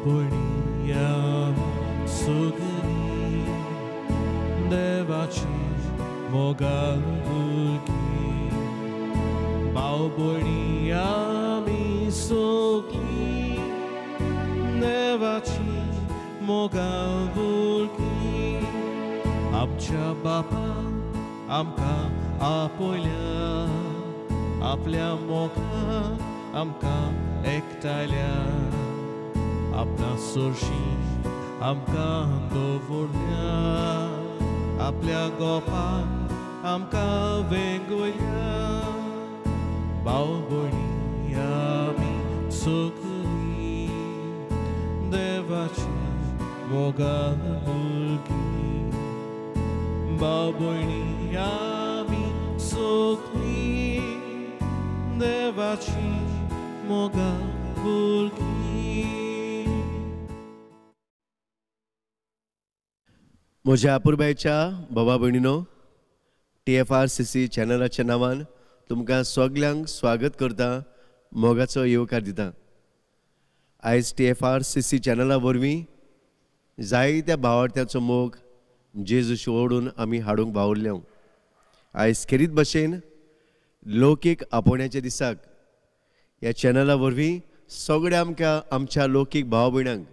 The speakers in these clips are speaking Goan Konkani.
भावपणी आमी सगळीं देवाची मोगाल भुरगीं, भावपणी आमी सगळीं देवाची मोगाल भुरगीं. आमच्या बापान आमकां आपयल्या, आपल्या मोगान आमकां एकठांयल्या, आपणा सोरशी आमकां दवरल्या, आपल्या गोपान आमकां वेंगयल्या. भावभयणी आमी सगळीं देवाची मोगाल भुरगीं, भावभयणी आमी सगळीं देवाची मोगाल भुरगीं. म्हज्या अपुरबायेच्या भावा भयणीनो, TFRCC चॅनलाच्या नांवान तुमकां सगल्यांक स्वागत करता, मोगाचो येवकार दिता. आयज TFRCC चॅनला वरवीं जायत्या भावार्थ्याचो मोग जेजूशी ओडून आमी हाडूंक वावुरल्या. आयज खेरीत भशेन लौकीक आपोवण्याच्या दिसाक ह्या चॅनला वरवीं सगळ्या आमकां आमच्या लौकीक भाव भयणांक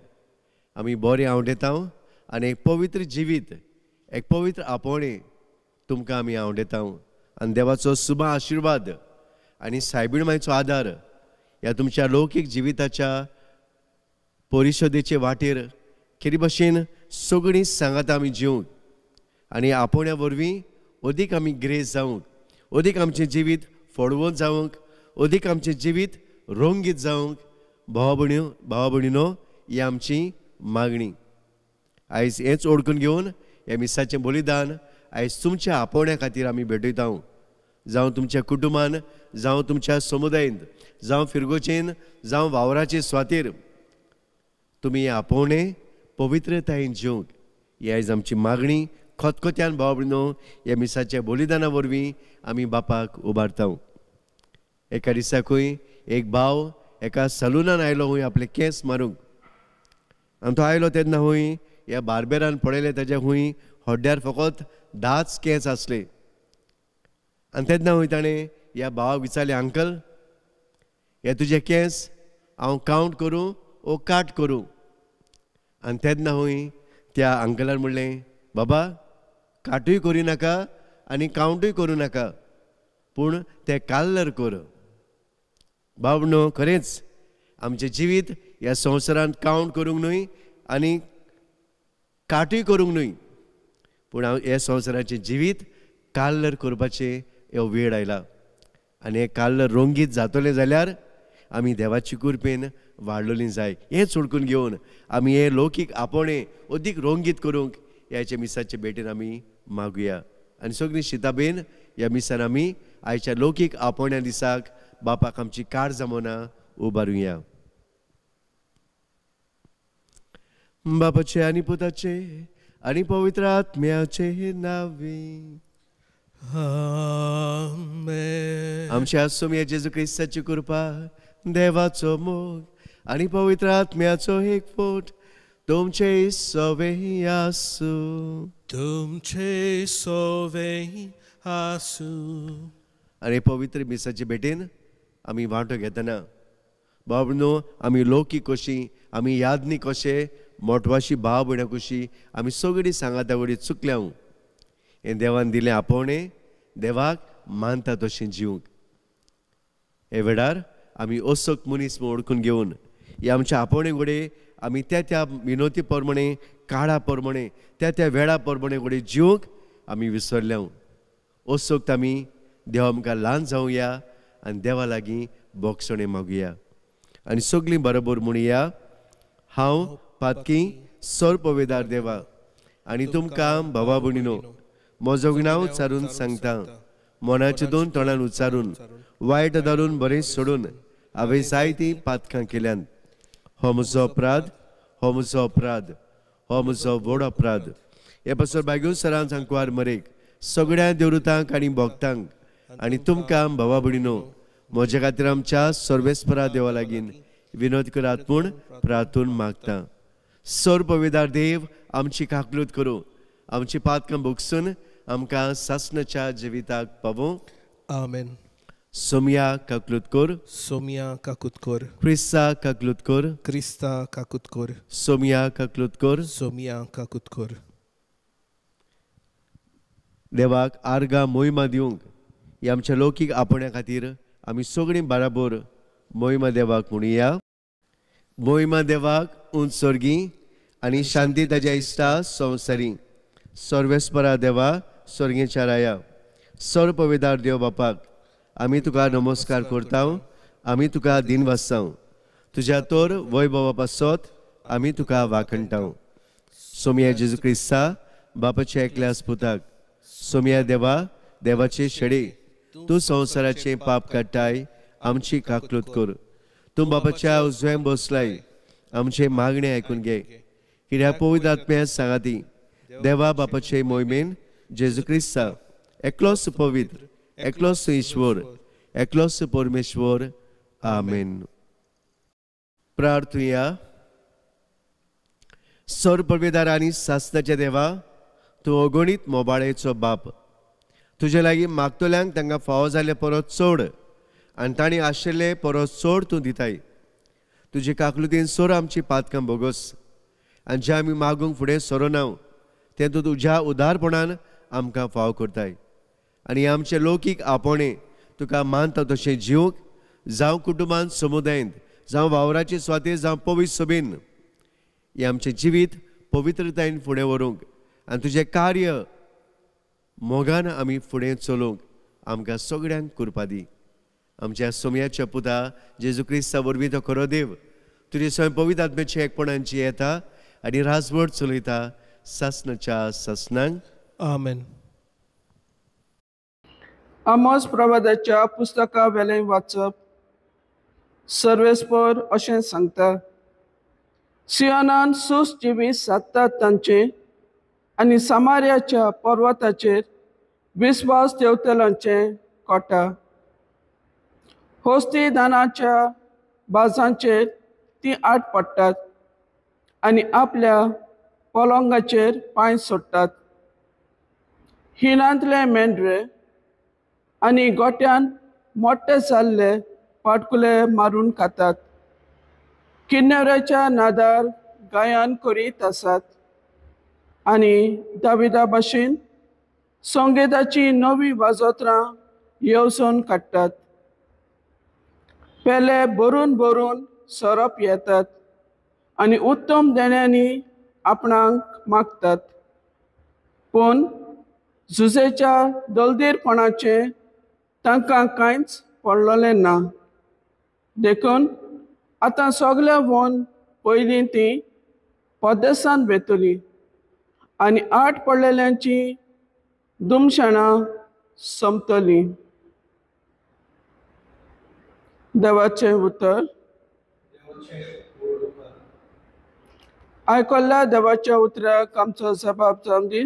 आमी बरें आवडेता आनी एक पवित्र जिवीत, एक पवित्र आपोवणें तुमकां आमी आवडेता. आनी देवाचो सुबा आशिर्वाद आनी सायबीण मायचो आदार ह्या तुमच्या लौकीक जिविताच्या परिशदेचे वाटेर खेरी भशेन सगळीं सांगाता आमी जिवंक आनी आपोवण्या वरवीं अदीक आमी ग्रेस जावंक, अदीक आमचें जिवीत फळवंत जावंक, अदीक आमचें जिवीत रंगीत जावंक भाव भयणीनो ही आमची मागणी. आयज हेंच ओडकून घेवन ह्या मिसाचें बलिदान आयज तुमच्या आपोवण्या खातीर आमी भेटयता. जावं तुमच्या कुटुंबान, जावं तुमच्या समुदायेंत, जावं फिरगोचेन, जावं वावराचे स्वातीर तुमी हें आपोवणें पवित्रतायेन जिवंक ही आयज आमची मागणी. खतखत्यान भाव भयणीनो ह्या मिसाच्या बलिदाना वरवीं आमी बापाक उबारता. एका दिसाकूय एक भाव एका सलुनान आयलो हूंय आपले केंस मारूंक, आनी तो आयलो तेन्ना हूंय ह्या बार्बेरान पळयलें ताज्या हूंय हड्ड्यार फकत 10 केंस आसले. आनी तेन्ना हूंय ताणें ह्या भावाक विचारलें, अंकल हे तुजे केंस हांव कावंट करूं ओ काट करूं? आनी तेन्ना हूंय त्या अंकलान म्हणलें, बाबा काटूय करूं नाका आनी कावंटूय करूं नाका, पूण ते काल्लर कर. बाबनो खरेंच आमचें जिवीत ह्या संवसारांत कावंट करूंक न्हय आनी काटूय करूंक न्हय, पूण हांव ह्या संवसाराचें जिवीत काल्लर करपाचें हो वेळ आयला. आनी हें काल्लर रंगीत जातलें जाल्यार आमी देवाची कृपेन वाडलोली जाय. हें सोडकून घेवन आमी हें लौकीक आपोवणें अदीक रंगीत करूंक ह्याच्या मिसाचे भेटेन आमी मागुया. आनी सगळीं शिताबेन ह्या मिसान आमी आयच्या लौकीक आपोवण्या दिसाक बापाक आमची काळजां मनां उबारुया. बापाचे आनी पुताचे आनी पवित्र आत्म्याचे नांवे आमेन. आमच्या सोम्या जेजू क्रिस्ताची कृपा, देवाचो मोग आनी पवित्र आत्म्याचो एकवट तुमचे सवे आसूं, तुमचे सवे आसूं. आनी पवित्र मिसाचे भेटेन आमी वांटो घेतना बाबनो आमी लौकीक कशी, आमी यादनी कशे, मोटवाशी भाव भयणां कशी आमी सगळीं सांगाता वडी चुकल्या. हें देवान दिलें आपोवणें देवाक मानता तशें जिवंक. हे वेळार आमी असोक मनीस म्हूण ओळखून घेवन हे आमच्या आपोवणे घडये आमी त्या त्या विनोती प्रमाणे, काळा प्रमाणे, त्या त्या वेळा प्रमाणे घडये जिवंक आमी विसरल्या. असोक्त आमी देवा आमकां ल्हान जावया आनी देवा लागीं बोगसणें मागुया. आनी सगळीं बरोबर म्हणया, हांव पातकी सर्पवेदार देवा आनी तुमकां भावा भयणीनो म्हजो गुन्यांव उच्चारून सांगता, मनाचे दोन तोंडान उच्चारून, वायट धरून बरें सोडून हांवें जायतीं पातकां केल्यांत. हो म्हजो अपराध, हो म्हजो अपराध, हो म्हजो व्हड अपराध. हे पासत बागेवन सरान सांकवार मरेक सगळ्या देवरुतांक आनी भक्तांक आनी तुमकां भावा भयणीनो म्हज्या खातीर आमच्या सर्वेस्परा देवा लागीं विनोद करात म्हूण प्रार्थून मागता. सर्वविदार देव आमची काकलूत करूं, आमची पातकां भोगसून आमकां सासणाच्या जिविताक पावूं. आमेन. सोमया काकलूत कर, सोमया काकूत कर, क्रिस्ता काकलूत कर, क्रिस्ता काकूत कर, सोमया काकलूत कर, सोमया काकूत कर. देवाक आर्गां मोहिमा दिवंक ही आमच्या लौकीक आपोवण्या खातीर आमी सगळीं बराबर मोहिमा देवाक म्हणुया. मोहिमा देवाक उंच स्वर्गी आनी शांती ताज्या इश्टा संवसारी. सर्वेस्परा देवा स्वर्गीच्या राया, सर्वपविदार देव बापाक आमी तुका नमस्कार करता, आमी तुका दिन वाचता, तुज्या तर वैभवा पासत आमी तुका वाखणटा. सोमया जेजू क्रिस्ता बापाच्या एकल्यास पुताक, सोमया देवा देवाचे शेडे, तूं संवसाराचें पाप काडटाय आमची काकलूत कर. तूं बापाच्या उजव्यान बसलाय, आमचें मागणें आयकून घे. कित्याक पवित्र आत्म्या सांगाती देवा बापाचे मोहिमेन जेजू क्रिस्ता एकलोच पवित्र, एकलोच ईश्वर, एकलोच परमेश्वर. आमेन. प्रार्थुया. सर्वपविदार आनी सासणाच्या देवा, तूं अगणीत मोबाळेचो बाप. तुजे लागीं मागतल्यांक तांकां फावो जाल्ले परत चड आनी तांणी आशिल्ले परत चड तूं दिताय. तुजे काकलुतीन सोर आमची पातकां भोगोस आनी जें आमी मागूंक फुडें सरोना तें तूं तुज्या उदारपणान आमकां फावो करताय. आनी आमचें लौकीक आपोवणें तुका मानता तशें जिवंक, जावं कुटुंबान, समुदायेंत, जावं वावराचे सुवातेर, जावं पवित्र सभेन, हें आमचें जिवीत पवित्रतायेन फुडें व्हरूंक आनी तुजें कार्य मोगान आमी फुडें चलोवंक आमकां सगळ्यांक कृपा दी. आमच्या सोमयाच्या पुता जेजू क्रिस्ता वरवीं तो खरो देव तुजे स्वयं पवित्र आत्म्याच्या एकपणांची येता आनी राजवट चलयता सासणाच्या सासणांक. आमेन. आमोस प्रवादाच्या पुस्तका वेलें वाचप. सर्वेस्पर अशें सांगता, सियोनान सूस जिवीत सादतात तांचें आनी सामार्याच्या पर्वताचेर विस्वास देवतलांचें कोटा. हस्ती दानाच्या बाजांचेर ती आट पडटात आनी आपल्या पलंगाचेर पांय सोडटात. हिणांतले मेंढरे आनी गोट्यान मोठे जाल्ले पाटकुले मारून खातात. किन्नऱ्याच्या नादार गायन करीत आसात आनी दाविदा भाशेन संगीताची नवी वाजोत्रां येवजण काडटात. पेले भरून भरून सोरोप येतात आनी उत्तम देण्यांनी आपणाक मागतात. पूण झुजेच्या दलदीरपणाचें तांकां कांयच पडलेलें ना. देखून आतां सगळ्या वन पयलीं ती परदेसांत वेतली आनी आठ पडलेल्यांची दुमशणां सोंपतलीं. देवाचें उतर. आयकल्ल्या देवाच्या उतराक आमचो जबाब जावन दी.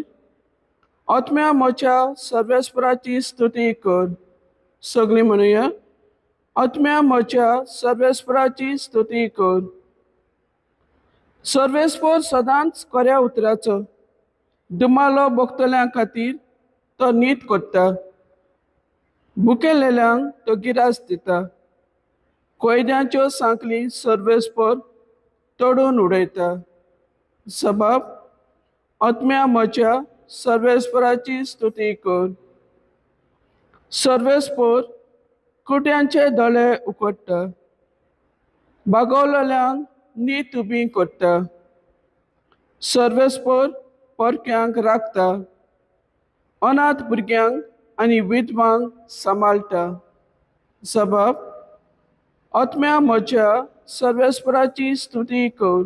आत्म्या म्हज्या सर्वेस्पराची स्तुती कर. सगळीं म्हणुया, आत्म्या म्हज्या सर्वेस्पराची स्तुती कर. सर्वेस्पर सदांच खऱ्या उतराचो दुमालो भोगतल्यां खातीर तो नीत करता. भुकेलेल्यांक तो गिरास दिता. कोयद्यांच्यो सांखळी सर्वेस्पर तोडून उडयता. सबाब आत्म्या म्हज्या सर्वेस्पराची स्तुती कर. सर्वेस्पर कुट्यांचे दोळे उकडटा, बागवलेल्यांक नीत उबी करता. सर्वेस्पर परक्यांक राखता, अनाथ भुरग्यांक आनी विधवांक सांबाळटा. सबाब आत्म्या म्हज्या सर्वेस्पराची स्तुती कर.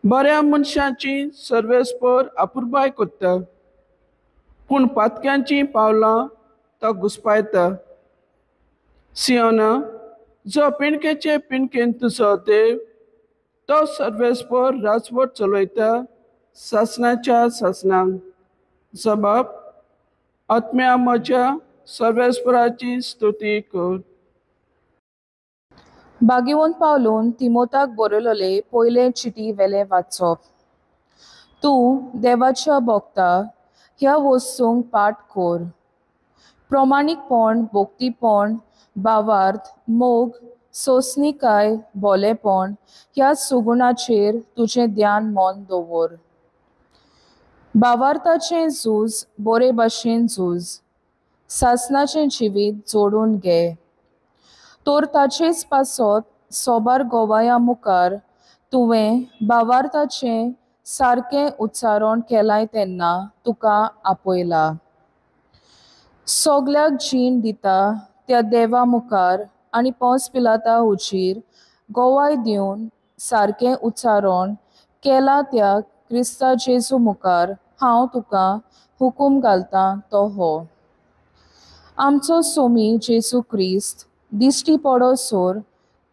बऱ्या मनशांची सर्वेस्पर अपुरबाय करता, पूण पातक्यांची पावलां तो घुसपायता. सियोना, जो पिणकेचे पिणकेन तुजो देव, तो सर्वेस्पर राजवट चलयता सासणाच्या सासणांक. जबाब आत्म्या म्हज्या सर्वेस्पराची स्तुती कर. बागेवन पावलून तिमोताक बरयलोले पयले चिटी वेले वाचप. तूं देवाच्या भोगता ह्या वस्तूंक पाठ कर. प्रमाणीकपण, भोक्तीपण, भावार्थ, मोग, सोंसणीकाय, भोलेपण ह्या सुगुणाचेर तुजें ध्यान मन दवर. भावार्थाचें झूज बरे भाशेन झूज. सासणाचें जिवीत जोडून घे. तर ताचेच पासत सोबार गोवाया मुखार तुवें भावार्थाचें सारकें उच्चारण केलाय तेन्ना तुका आपयला. सगल्याक जीण दिता त्या देवा मुखार आनी पोंस पिलाता हुजीर गोवाय दिवन सारकें उच्चारण केलां त्या क्रिस्ता जेजू मुखार हांव तुका हुकूम घालतां तो हो. आमचो सोमी जेजू क्रिस्त दिश्टी पडोसर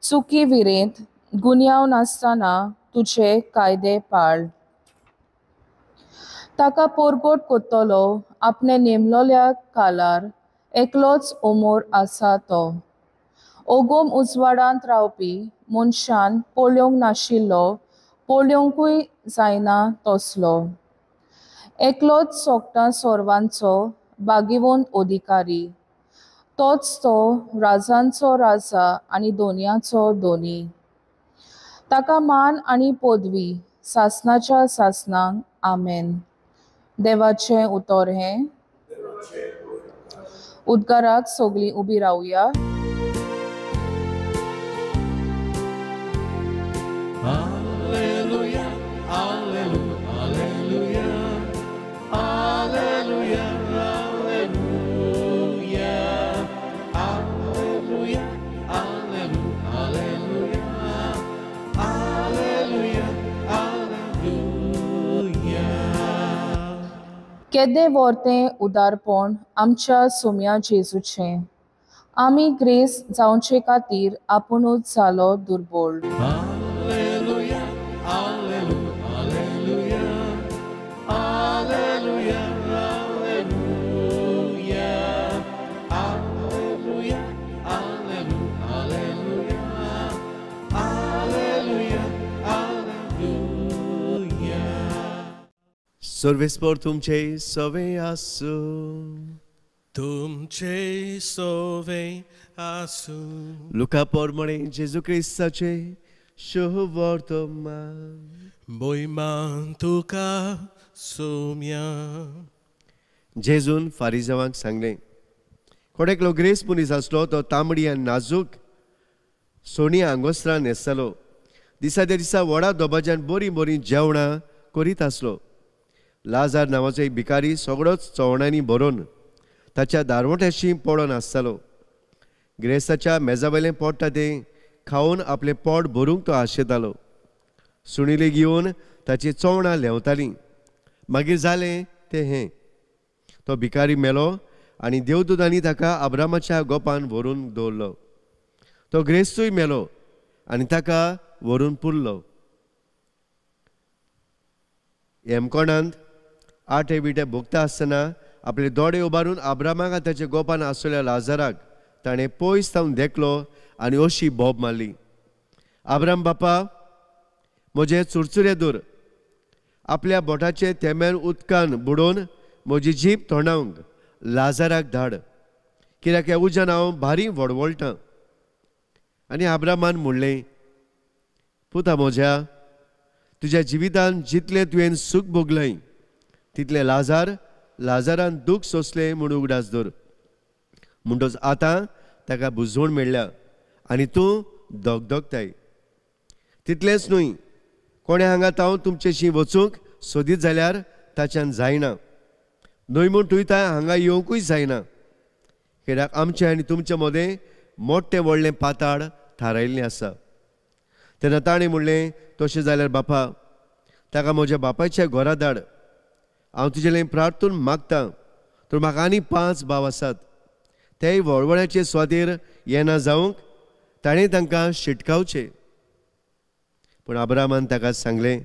चुकी विरेंत गुन्यांव नासतना तुजे कायदे पाळ. ताका परगट करतलो आपणे नेमलोल्या कालार एकलोच उमोर आसा तो. ओगोम उजवाडांत रावपी मनशान पळोवंक नाशिल्लो, पळोवंकूय जायना तसलो एकलोच सोगटां सर्वांचो भागीवंत अधिकारी, तोच तो राजांचो राजा आनी दोनयाचो दोनी. ताका मान आनी पदवी सासणाच्या सासणांक. आमेन. देवाचें उतर हें. उद्गाराक सगळीं उबी रावया. केदें वर्तें उदारपण आमच्या सोम्या जेजूचें. आमी ग्रेस जावचे खातीर आपुणूच जालो दुर्बळ. सर्वेस्पर तुमचे सवे आसूं. तुमचे सवे आसूं. लुका पोरमणे जेजू क्रिस्ताचे शुभवर्तमान. बोयमान तुका सोम्या. जेजून फारिजावांक सांगलें, कोण एकलो ग्रेस मनीस आसलो, तो तांबडी आनी नाजूक सोनी आंगोस्त्रां न्हेसतालो. दिसा त्या दिसा व्हडा दोबाज्यान बरीं बरीं जेवणां करीत आसलो. लाजार नांवाचो एक भिकारी सगळोच चवणांनी भरून ताच्या दारवट्याशी पडोन आसतालो. ग्रेसाच्या मेजा वयलें पोडटा तें खावन आपलें पोट भरूंक तो आशेतालो. सुणीं घेवन ताची चवणां ल्हेंवतालीं. मागीर जालें तें हें, तो भिकारी मेलो आनी देवदूतांनी ताका अब्रामाच्या गोपान व्हरून दवरलो. तो ग्रेस्तूय मेलो आनी ताका व्हरून पुरलो. हेमकोणांत आठे बिटे भोगता आसतना आपले दोळे उबारून आब्रामाक आनी ताच्या गोपान आसलेल्या लाजाराक ताणें पयस सावन देखलो आनी अशी बोब मारली, आब्राम बापा, म्हजें चुरचुरे दूर, आपल्या बोटाचे तेमेर उदकान बुडोवन म्हजी जीब तोंडावंक लाजाराक धाड, कित्याक ह्या उज्यान हांव भारी वडवळटां. आनी आब्रामान म्हणलें, पुता म्हज्या, तुज्या जिवितान जितलें तुवें सूख भोगलें तितलें लाजारान दूख सोंसलें म्हूण उगडास दवर. म्हणटच आतां ताका बुजवण मेळ्ळ्या आनी तूं दगदगताय. तितलेंच न्हय, कोणें हांगा तावन तुमचेशी वचूंक सोदीत जाल्यार ताच्यान जायना, न्हय म्हूण तुवें हांगा येवंकूय जायना, कित्याक आमचें आनी तुमचे मदें मोठें व्हडलें पाताळ थारायिल्लें आसा. तेन्ना ताणें म्हणलें, तशें जाल्यार बापा, ताका म्हज्या बापायच्या घरा धाड. हांव तुजे लागीं प्रार्थून मागतां, तर म्हाका आनी 5 भाव आसात, तेय वळवळ्याचे स्वादीर येना जावंक ताणें तांकां शिटकावचें. पूण अब्रामान ताका सांगलें,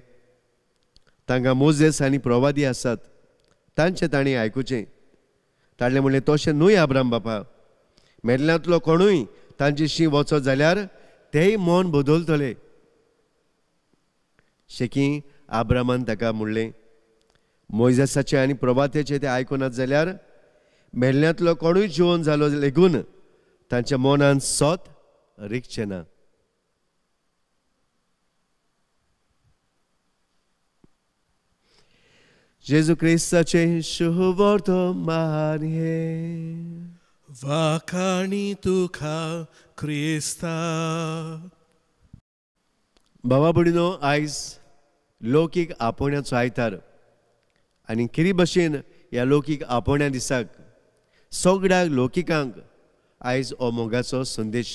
तांकां मोजेस आनी प्रवादी आसात, तांचें ताणें आयकुचें. ताणें म्हणलें, तशें न्हय आब्राम बापा, मेल्ल्यांतलो कोणूय तांचेशी वचत जाल्यार तेय मन बदलतले. शेकी आब्रामान ताका म्हणलें, मोयजेसाचें आनी प्रभातेचें ते आयकुनात जाल्यार मेल्ल्यांतलो कोणूय जिवन जालो लेगून तांच्या मनान सत रिगचें ना. जेजू क्रिस्ताचें शुभवर्तमान हें. वाखाणी तुका क्रिस्ता. बाबा भयणीनो, आयज लौकीक आपोवण्याचो आयतार आनी खेरी भशेन ह्या लौकीक आपोवण्या दिसाक सगळ्या लौकिकांक आयज हो मोगाचो संदेश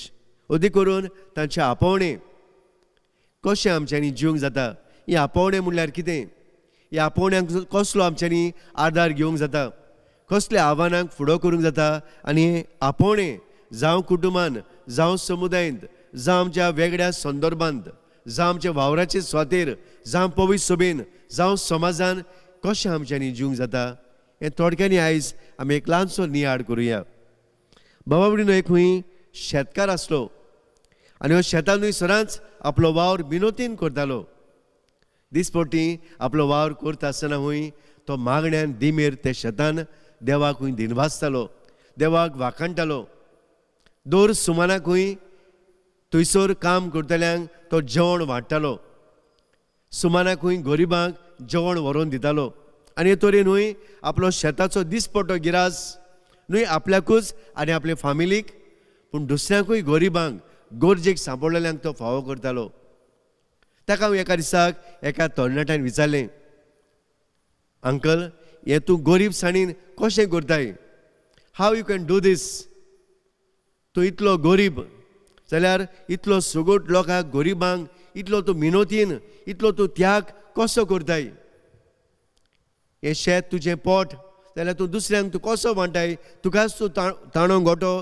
अदीक करून तांचें आपोवणें कशें आमच्यांनी जिवंक जाता, हें आपोवणें म्हणल्यार कितें, ह्या आपोवण्यांक कसलो आमच्यांनी आदार घेवंक जाता, कसल्या आव्हानांक फुडो करूंक जाता आनी आपोवणें जावं कुटुंबान, जावं समुदायांत, जावं आमच्या वेगळ्या संदर्भांत, जावं आमच्या वावराचे सुवातेर, जावं पवित्र सभेन, जावं समाजान कशें आमच्यांनी जिवंक जाता हें थोडक्यांनी आयज आमी एक ल्हानसो नियाळ करुया. बाबा भयणीनो, एक खंय शेतकार आसलो आनी हो शेतानूय सदांच आपलो वावर विनोदीन करतालो. दिसपट्टी आपलो वावर करता आसतना हूंय तो मागण्यान दिमेर ते शेतान देवाक हूंय दिनवासतालो, देवाक वाखाणटालो. दर सुमानाक हूंय थंयसर काम करतल्यांक तो जेवण वाडटालो, सुमानाक हूंय गरिबांक जेवण व्हरोन दितालो आनी हे तरेन हूंय आपलो शेताचो दिसपट्टो गिरास न्हय आपल्याकूच आनी आपले फामिलीक पूण दुसऱ्यांकूय गरिबांक गरजेक सांपडलेल्यांक तो फावो करतालो. ताका एका दिसाक एका तरणाट्यान विचारलें, अंकल हें तूं गरीब साणीन कशें करताय, how you can do this, तूं इतलो गरीब जाल्यार इतलो सगट लोकांक गरिबांक इतलो तूं मिनोतीन इतलो तूं त्याग कसो करताय, हें शेत तुजें पोट जाल्यार तूं दुसऱ्यांक तूं कसो वांटाय, तुकाच तूं ताणो गोटो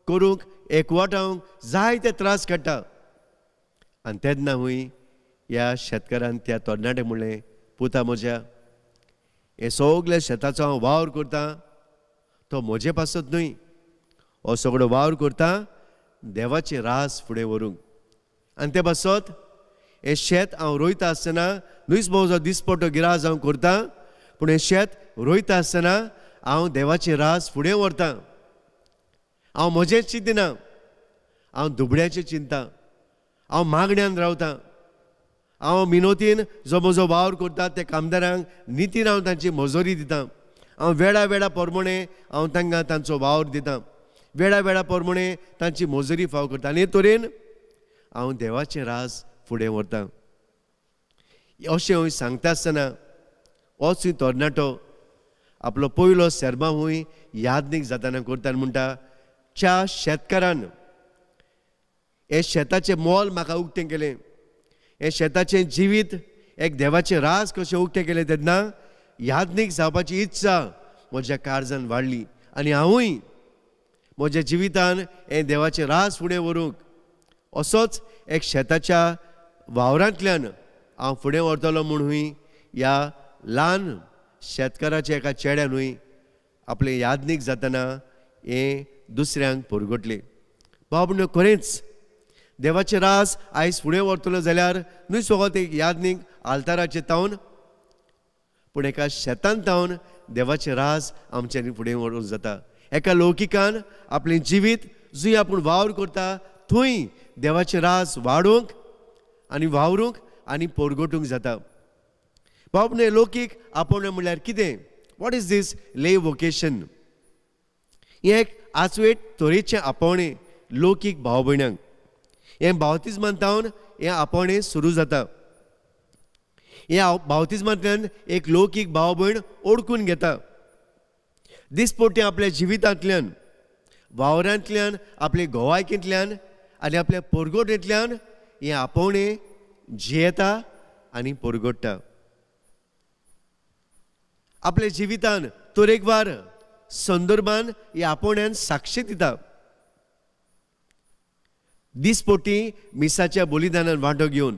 करूंक एकवटावंक जायते त्रास काडटा. आनी तेन्ना हूंय ह्या शेतकारान त्या तरणाट्याक म्हणलें, पुता म्हज्या, हे सगल्या शेताचो हांव वावर करतां तो म्हजे पासत न्हय, हो सगळो वावर करता देवाचें रास फुडें व्हरूंक आनी ते पासत हें शेत हांव रोयता आसतना न्हयच म्हजो दिसपट्टो गिरास हांव करतां पूण हें शेत रोयता आसतना हांव देवाचें रास फुडें व्हरतां. हांव म्हजेंच चिंतना, हांव दुबळ्याचें चिंता, हांव मागण्यान रावतां, हांव मिनोतीन जो म्हजो वावर करता त्या कामदारांक नितीन हांव तांची मजुरी दितां, हांव वेळा वेळा प्रमाणे हांव तांकां तांचो वावर दितां, वेळा वेळा प्रमाणे तांची मजुरी फाव करता आनी हे तरेन हांव देवाचें रास फुडें व्हरतां. अशें हूंय सांगता आसतना होच तरणाटो आपलो पयलो सेर्मांव हूंय यादनीक जाताना करता आनी म्हणटा, च्या शेतकारान हें शेताचें मोल म्हाका उक्तें केलें, हें शेताचें जिवीत एक देवाचें रास कशें उक्तें केलें तेन्ना यादनीक जावपाची इत्सा म्हज्या काळजान वाडली आनी हांवूय म्हज्या जिवितान हें देवाचें रास फुडें व्हरूंक असोच एक शेताच्या वावरांतल्यान हांव फुडें व्हरतलो म्हणूय ह्या ल्हान शेतकाराच्या एका चेड्यानूय आपलें यादनीक जातना हें दुसऱ्यांक परगटलें. बाबा खरेंच देवाचें रास आयज फुडें व्हरतलो जाल्यार न्हय फकत एक यादनीक आल्ताराचेर तावन पूण एका शेतान तावन देवाचें रास आमच्यांनी फुडें व्हरूंक जाता. एका लौकिकान आपलें जिवीत जंय आपूण वावर करता थंय देवाचें रास वाडोवंक आनी वावरूंक आनी परगटूंक जाता. बाब न्हय लौकीक आपोवणें म्हणल्यार कितें, what is this lay vocation, हें एक आचवेट तरेचें आपोवणें लौकीक भाव भयणांक. हें बावतिज्मान तावन हें आपोवणें सुरू जाता. ह्या बावतिज्मांतल्यान एक लौकीक भाव भयण ओळखून घेता, दिसपट्टी आपल्या जिवितांतल्यान वावरांतल्यान आपले गोवायकेंतल्यान आनी आपल्या परगोटेंतल्यान हें आपोवणें जियेता आनी परगोट्टा. आपल्या जिवितान तरेकवार संदर्भान ह्या आपोवण्यान साक्षी दिता. दिसपट्टी मिसाच्या बलिदानान वांटो घेवन,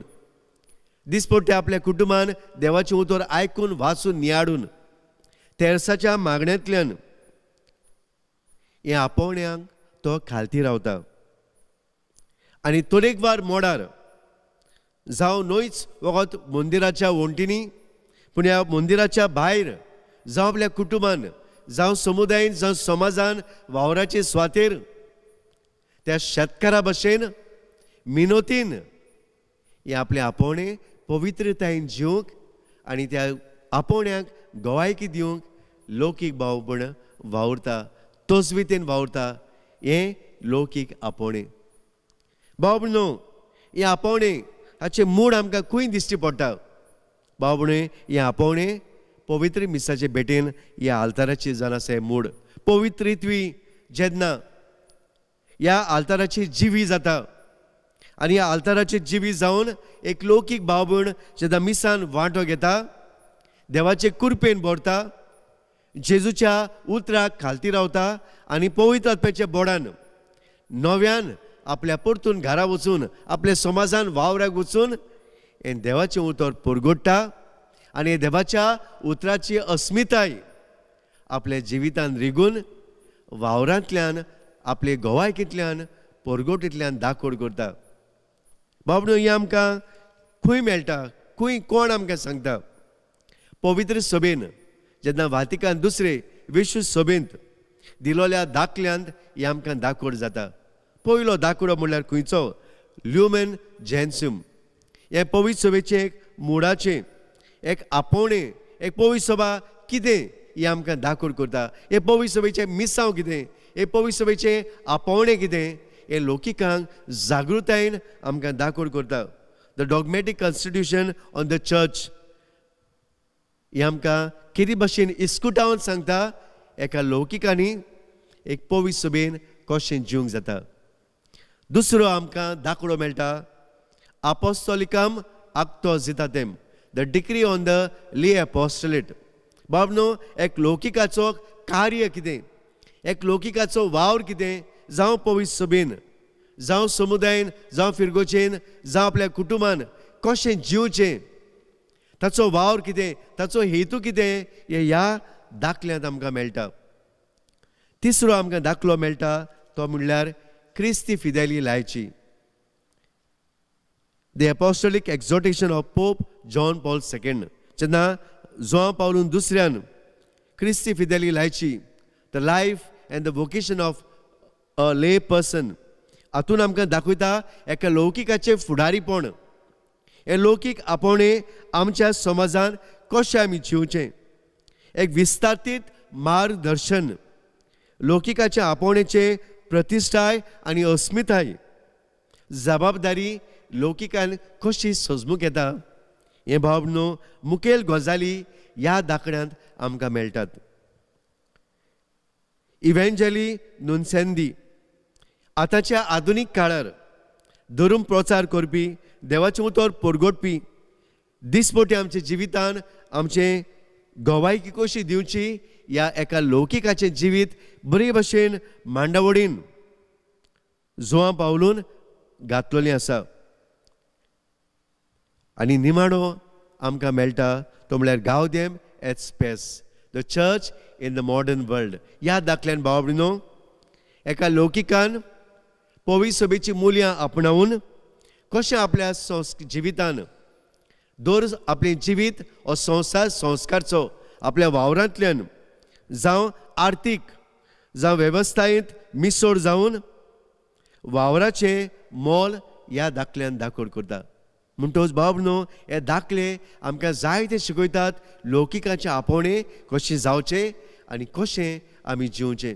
दिसपट्टी आपल्या कुटुंबान देवाचें उतर आयकून वाचून नियाळून तेरसाच्या मागण्यांतल्यान ह्या आपोवण्यांक तो खालती रावता. आनी तरेकवार मोडार जावं न्हयच वखद मंदिराच्या वण्टींनी, पूण ह्या मंदिराच्या भायर जावं आपल्या कुटुंबान, जावं समुदायेन, जावं समाजान, वावराचे स्वातेर त्या शेतकारा भशेन मिनोतीन हें आपलें आपोवणें पवित्रतायेन जिवंक आनी त्या आपोवण्याक गवायकी दिवंक लौकीक भावपण वावुरता, तोजवितेन वावुरता. हें लौकीक आपोवणें. भाव न्हू, हें आपोवणें हाचें मूड आमकां खंय दिश्टी पडटा? भाव हें आपोवणें पवित्र मिसाचे भेटेन ह्या आल्ताराची जावन आसा. हें मूड पवित्रित्वी जेन्ना ह्या आल्ताराची जिवी जाता आनी ह्या आल्ताराची जिवी जावन एक लौकीक भावभयण जेन्ना मिसान वांटो घेता, देवाचे कुरपेन भरता, जेजूच्या उतराक खालती रावता आनी पवित्र आत्म्याच्या बोडान नव्यान आपल्या परतून घरा वचून आपल्या समाजान वावराक वचून हें देवाचें उतर परगोडटा आनी देवाच्या उतराची अस्मिताय आपल्या जिवितान रिगून वावरांतल्यान आपले गवायकींतल्यान परगोटींतल्यान दाखोड करता. बाबडो हें आमकां खंय मेळटा? खंय कोण आमकां सांगता? पवित्र सभेन जेन्ना वातिकान दुसरे विश्व सभेंत दिलोल्या दाखल्यांत हें आमकां दाखोड जाता. पयलो दाखोडो म्हणल्यार खंयचो? ल्युमेन जेन्सूम. हें पवित्र सभेचें एक मुडाचें एक आपोवणें, एक पवित्र सभा कितें हें आमकां दाखोड करता. हें पवित्र सभेचें मिसांव कितें, हें पवित्र सभेचें आपोवणें कितें, हें लौकिकांक जागृतायेन आमकां दाखोड करता. The dogmatic constitution on the church हें आमकां कितें भशेन इस्कुटावन सांगता एका लौकिकांनी एक पवित्र सभेन कशें जिवंक जाता. दुसरो आमकां दाखलो मेळटा आपोस्तोलिकम आक्तोजितातेम, the decree on the lay apostolate. बाबनो एक लौकिकाचो कार्य कितें, एक लौकिकाचो वावर कितें, जावं पवित्र सभेन, जावं समुदायेन, जावं फिरगोचेन, जावं आपल्या कुटुंबान कशें जिवचें, ताचो वावर कितें, ताचो हेतू कितें, हें ह्या दाखल्यांत आमकां मेळटा. तिसरो आमकां दाखलो मेळटा तो म्हणल्यार क्रिस्ती फिदेली लायची, the apostolic exhortation of Pope John Paul second. जेन्ना जोआं पावलून दुसऱ्यान क्रिस्ती फिदेली लायची, the life and the vocation of a lay person, हातून आमकां दाखयता एका लौकिकाचें फुडारीपण. हें लौकीक आपोवणें आमच्या समाजान कशें आमी जिवचें, एक विस्तारीत मार्गदर्शन, लौकिकाच्या आपोवण्याचें प्रतिश्ठाय आनी अस्मिताय, जबाबदारी लौकिकान कशी सजमूंक येता, हें भाव न्हू मुखेल गजाली ह्या दाखल्यांत आमकां मेळटात. इव्हेंजली नुनसेंदी आतांच्या आधुनीक काळार धर्म प्रचार करपी, देवाचें उतर परगटपी, दिसपट्टी आमच्या जिवितान आमचें गवायकी कशी दिवची ह्या एका लौकिकाचें जिवीत बरे भशेन मांडावळीन जोआं पावलून घातलेलें आसा. आनी निमाणो आमकां मेळटा तो म्हणल्यार Gaudium et Spes, the church in the modern world. ह्या दाखल्यान भाव भयणीनो एका लौकिकान पवित्र सभेची मुल्यां आपणावन कशें आपल्या जिवितान दर आपलें जिवीत हो संवसार संस्कारचो आपल्या वावरांतल्यान जावं आर्थीक जावं वेवस्थायेंत मिसोड जावन वावराचें मोल ह्या दाखल्यान दाखोड करता. म्हणटकच भाव न्हू हे दाखले आमकां जायते शिकयतात लौकिकाचें आपोवणें कशें जावचें आनी कशें आमी जिवचें.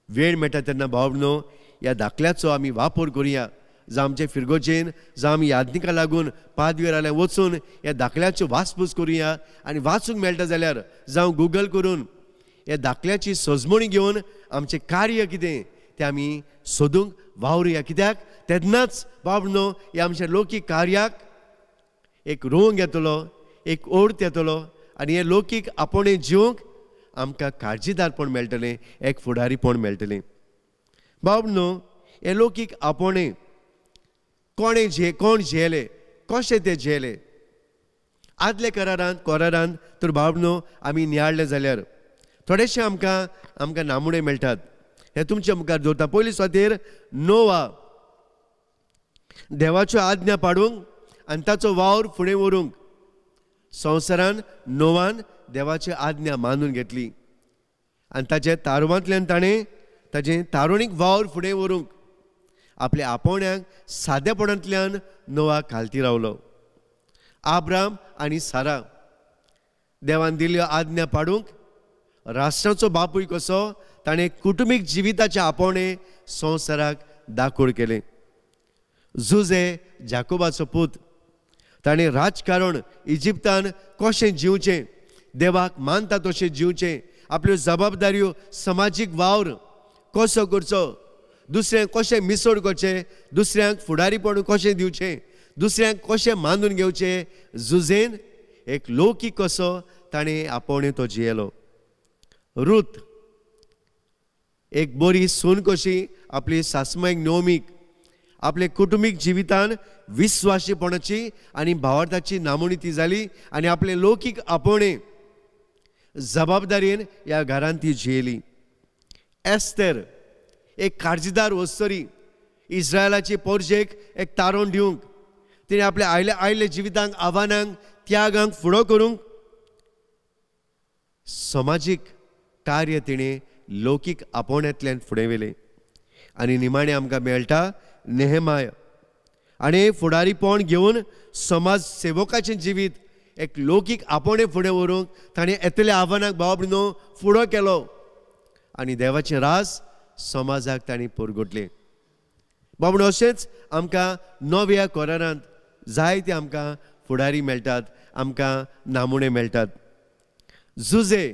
वेळ मेळटा तेन्ना भाव न्हू ह्या दाखल्याचो आमी वापर करुया, जावं आमचे फिरगोजेन, जावं आमी यादनिका लागून पादवेर आल्यार वचून ह्या दाखल्याच्यो वासपूस करुया आनी वाचूंक मेळटा जाल्यार जावं गुगल करून ह्या दाखल्याची सजमणी घेवन आमचें कार्य कितें तें आमी सोदूंक वावरुया. कित्याक तेन्नाच बाब न्हू ह्या आमच्या लौकीक कार्याक एक रोंग येतलो, एक ओर्थ येतलो आनी हें लौकीक आपोवणें जिवंक आमकां काळजीदारपण मेळटलें, एक फुडारीपण मेळटलें. बाब न्हू हें लौकीक आपोवणें कोणें कोण झेले, कशें ते झेले आदले करारांत कोरारांत तर बाब न्हू आमी नियाळ्ळें जाल्यार थोडेशे आमकां आमकां नामुणे मेळटात. हे तुमच्या मुखार दवरता. पयली सुवातेर नोवा. देवाच्यो आज्ञा पाडूंक आनी ताचो वावर फुडें व्हरूंक संवसारान नोवान देवाची आज्ञा मानून घेतली आनी ताच्या तारवांतल्यान ताणें ताजें तारुणीक वावर फुडें व्हरूंक आपल्या आपोवण्याक सादेपणांतल्यान नोवा खालती रावलो. आब्राम आनी सारा देवान दिल्ल्यो आज्ञा पाडूंक राष्ट्राचो बापूय कसो ताणें कुटुंबीक जिविताचें आपोवणें संवसाराक दाखोड केलें. जुजे जाकोबाचो पूत ताणें राजकारण इजिप्तान कशें जिवचें, देवाक मानता तशें जिवचें, आपल्यो जबाबदाऱ्यो समाजीक वावर कसो करचो, दुसऱ्यांक कशें मिसोड करचें, दुसऱ्यांक फुडारीपण कशें दिवचें, दुसऱ्यांक कशें मानून घेवचें, जुजेन एक लौकीक कसो ताणें आपोवणें तो जियेलो. रूत एक बरी सून कशी आपली सासमायक नोमीक आपले कुटुंबीक जिवितान विस्वासीपणाची आनी भावार्थाची नामोणी ती जाली आनी आपले लौकीक आपोवणें जबाबदारेन ह्या घरान ती जियेली. एस्तेर एक काळजीदार वस्तरी इस्रायलाची पोरजेक एक तारोण दिवंक तिणें आपल्या आयले आयले जिवितांक आव्हानांक त्यागांक फुडो करूंक समाजीक कार्य तिणें लौकीक आपोवण्यांतल्यान फुडें व्हेलें. आनी निमाणें आमकां मेळटा नेहेमाय आनी फुडारीपण घेवन समाज सेवकाचें जिवीत एक लौकीक आपोवणें फुडें व्हरूंक ताणें येतल्या आव्हानाक भाव भयणीनो फुडो केलो आनी देवाचें रास समाजाक तांणी परगटलें. बाबडो अशेंच आमकां नव्या कोरारांत जायते आमकां फुडारी मेळटात, आमकां नामुणे मेळटात. जुजे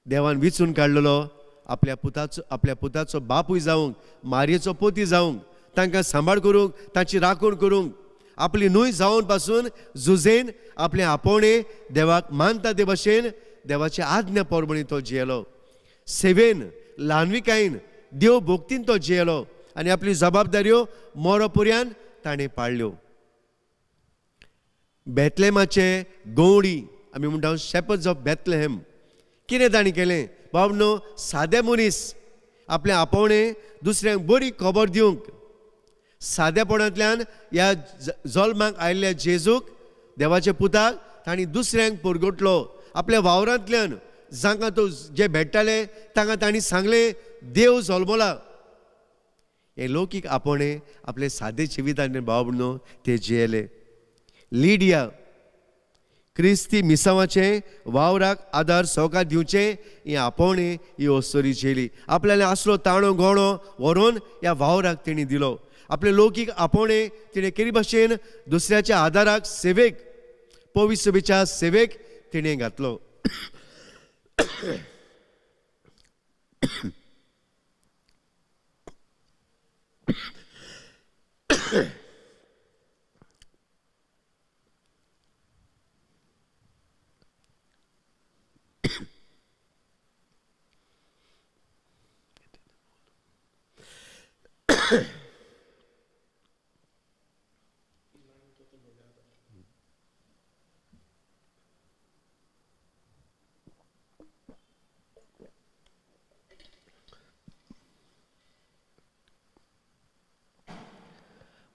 देवान विचून काडलेलो आपल्या पुताचो बापूय जावंक, मारयेचो पोती जावंक, तांकां सांबाळ करूंक, तांची राखण करूंक आपली न्हूय जावन पासून जुजेन आपलें आपोवणें देवाक मानता ते भशेन देवाची आज्ञा प्रमाणे तो जियेलो. सेवेन ल्हानविकायेन देव भक्तीन तो जियेलो आनी आपली जबाबदाऱ्यो मोरो पुर्यान ताणें पाळ्ळ्यो. बेथलेमाचे गवडी आमी म्हणटा शेपर्ड्स ऑफ बेथलेहेम, कितें तांणी केलें बाबनो, सादे मनीस आपलें आपोवणें दुसऱ्यांक बरी खबर दिवंक सादेपणांतल्यान ह्या जल्माक आयिल्ल्या जेजूक देवाच्या पुताक तांणी दुसऱ्यांक परगटलो. आपल्या वावरांतल्यान जांकां तो जे भेट्टाले तांकां तांणी सांगलें देव जल्मला. हें लौकीक आपोवणें आपले सादे जिवितान भाव भयणीनो ते जियेले. लिडिया क्रिस्ती मिसांवाचें वावराक आदार सहकार दिवचें हें आपोवणें ही अस्तोरी झेली. आपल्याला आसलो ताणो गोणो व्हरून ह्या वावराक तेणी दिलो. आपलें लौकीक आपोवणें तिणें केरी भाशेन दुसऱ्याच्या आदाराक सेवेक पवित्र सभेच्या सेवेक तिणें घातलो.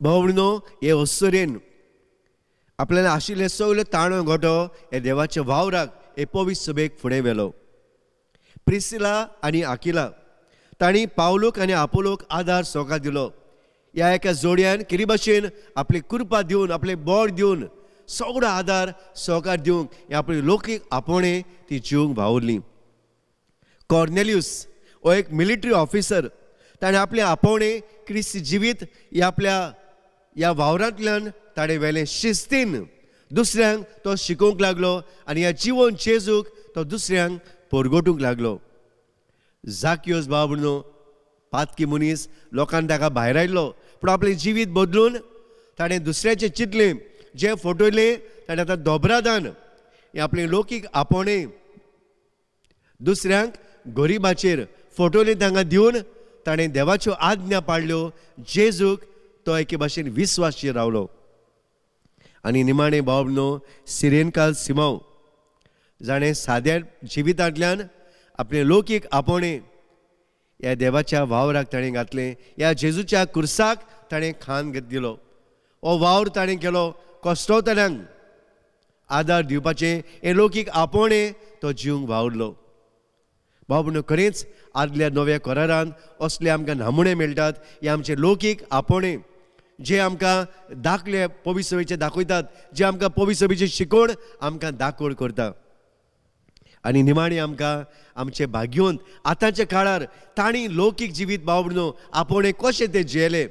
भाव भयणीनो हे अस्तुरेन आपल्याला आशिल्ले सगळे ताणो गोटो हे देवाच्या वावराक हे पवित्र सभेक फुडें व्हेलो. प्रिसिला आनी आकिला तांणी पावलूक आनी आपोलोक आदार सहकार दिलो. ह्या एका जोडयान केरी भाशेन आपली कृपा दिवन आपलें बोड दिवन सगळो आदार सहकार दिवंक हे आपली लौकीक आपोवणें ती जिवंक वावुरली. कॉर्नेलियूस हो एक मिलिटरी ऑफिसर ताणें आपलें आपोवणें क्रिस्ती जिवीत ह्या आपल्या ह्या वावरांतल्यान ताणें व्हेलें. शिस्तीन दुसऱ्यांक तो शिकोवंक लागलो आनी ह्या जिवन जेजूक तो दुसऱ्यांक परगटूंक लागलो. जाकियोस भाव भयणीनो पातकी मनीस लोकान ताका भायर आयलो, पूण आपलें जिवीत बदलून ताणें दुसऱ्याचें चिंतलें, जें फटयलें ताणें आतां दोबरादान हें आपलें लौकीक आपोवणें दुसऱ्यांक गरिबाचेर फटयलें तांकां दिवन ताणें देवाच्यो आज्ञा पाळ्ळ्यो. जेजूक तो एके भाशेन विस्वासी रावलो. आनी निमाणें भाव भयणीनो सिरेनकाल सिमांव जाणें साद्या जिवितांतल्यान आपलें लौकीक आपोवणें ह्या देवाच्या वावराक ताणें घातलें, ह्या जेजूच्या कुर्साक ताणें खान दिलो. हो वावर ताणें केलो कश्टवतल्यांक आदार दिवपाचें हें लौकीक आपोवणें तो जिवंक वावरलो. बाबूनो खरेंच आदल्या नव्या करारान असले आमकां नामुणे मेळटात. हे आमचे लौकीक आपोवणें जे आमकां दाखले पवित्र सभेचे दाखयतात, जे आमकां पवित्र सभेची शिकवण आमकां दाखोवण करता. आनी निमाणी आमकां आमचे भाग्योन आतांच्या काळार तांणी लौकीक जिवीत बाबूनो आपोवणें कशें तें जियेलें,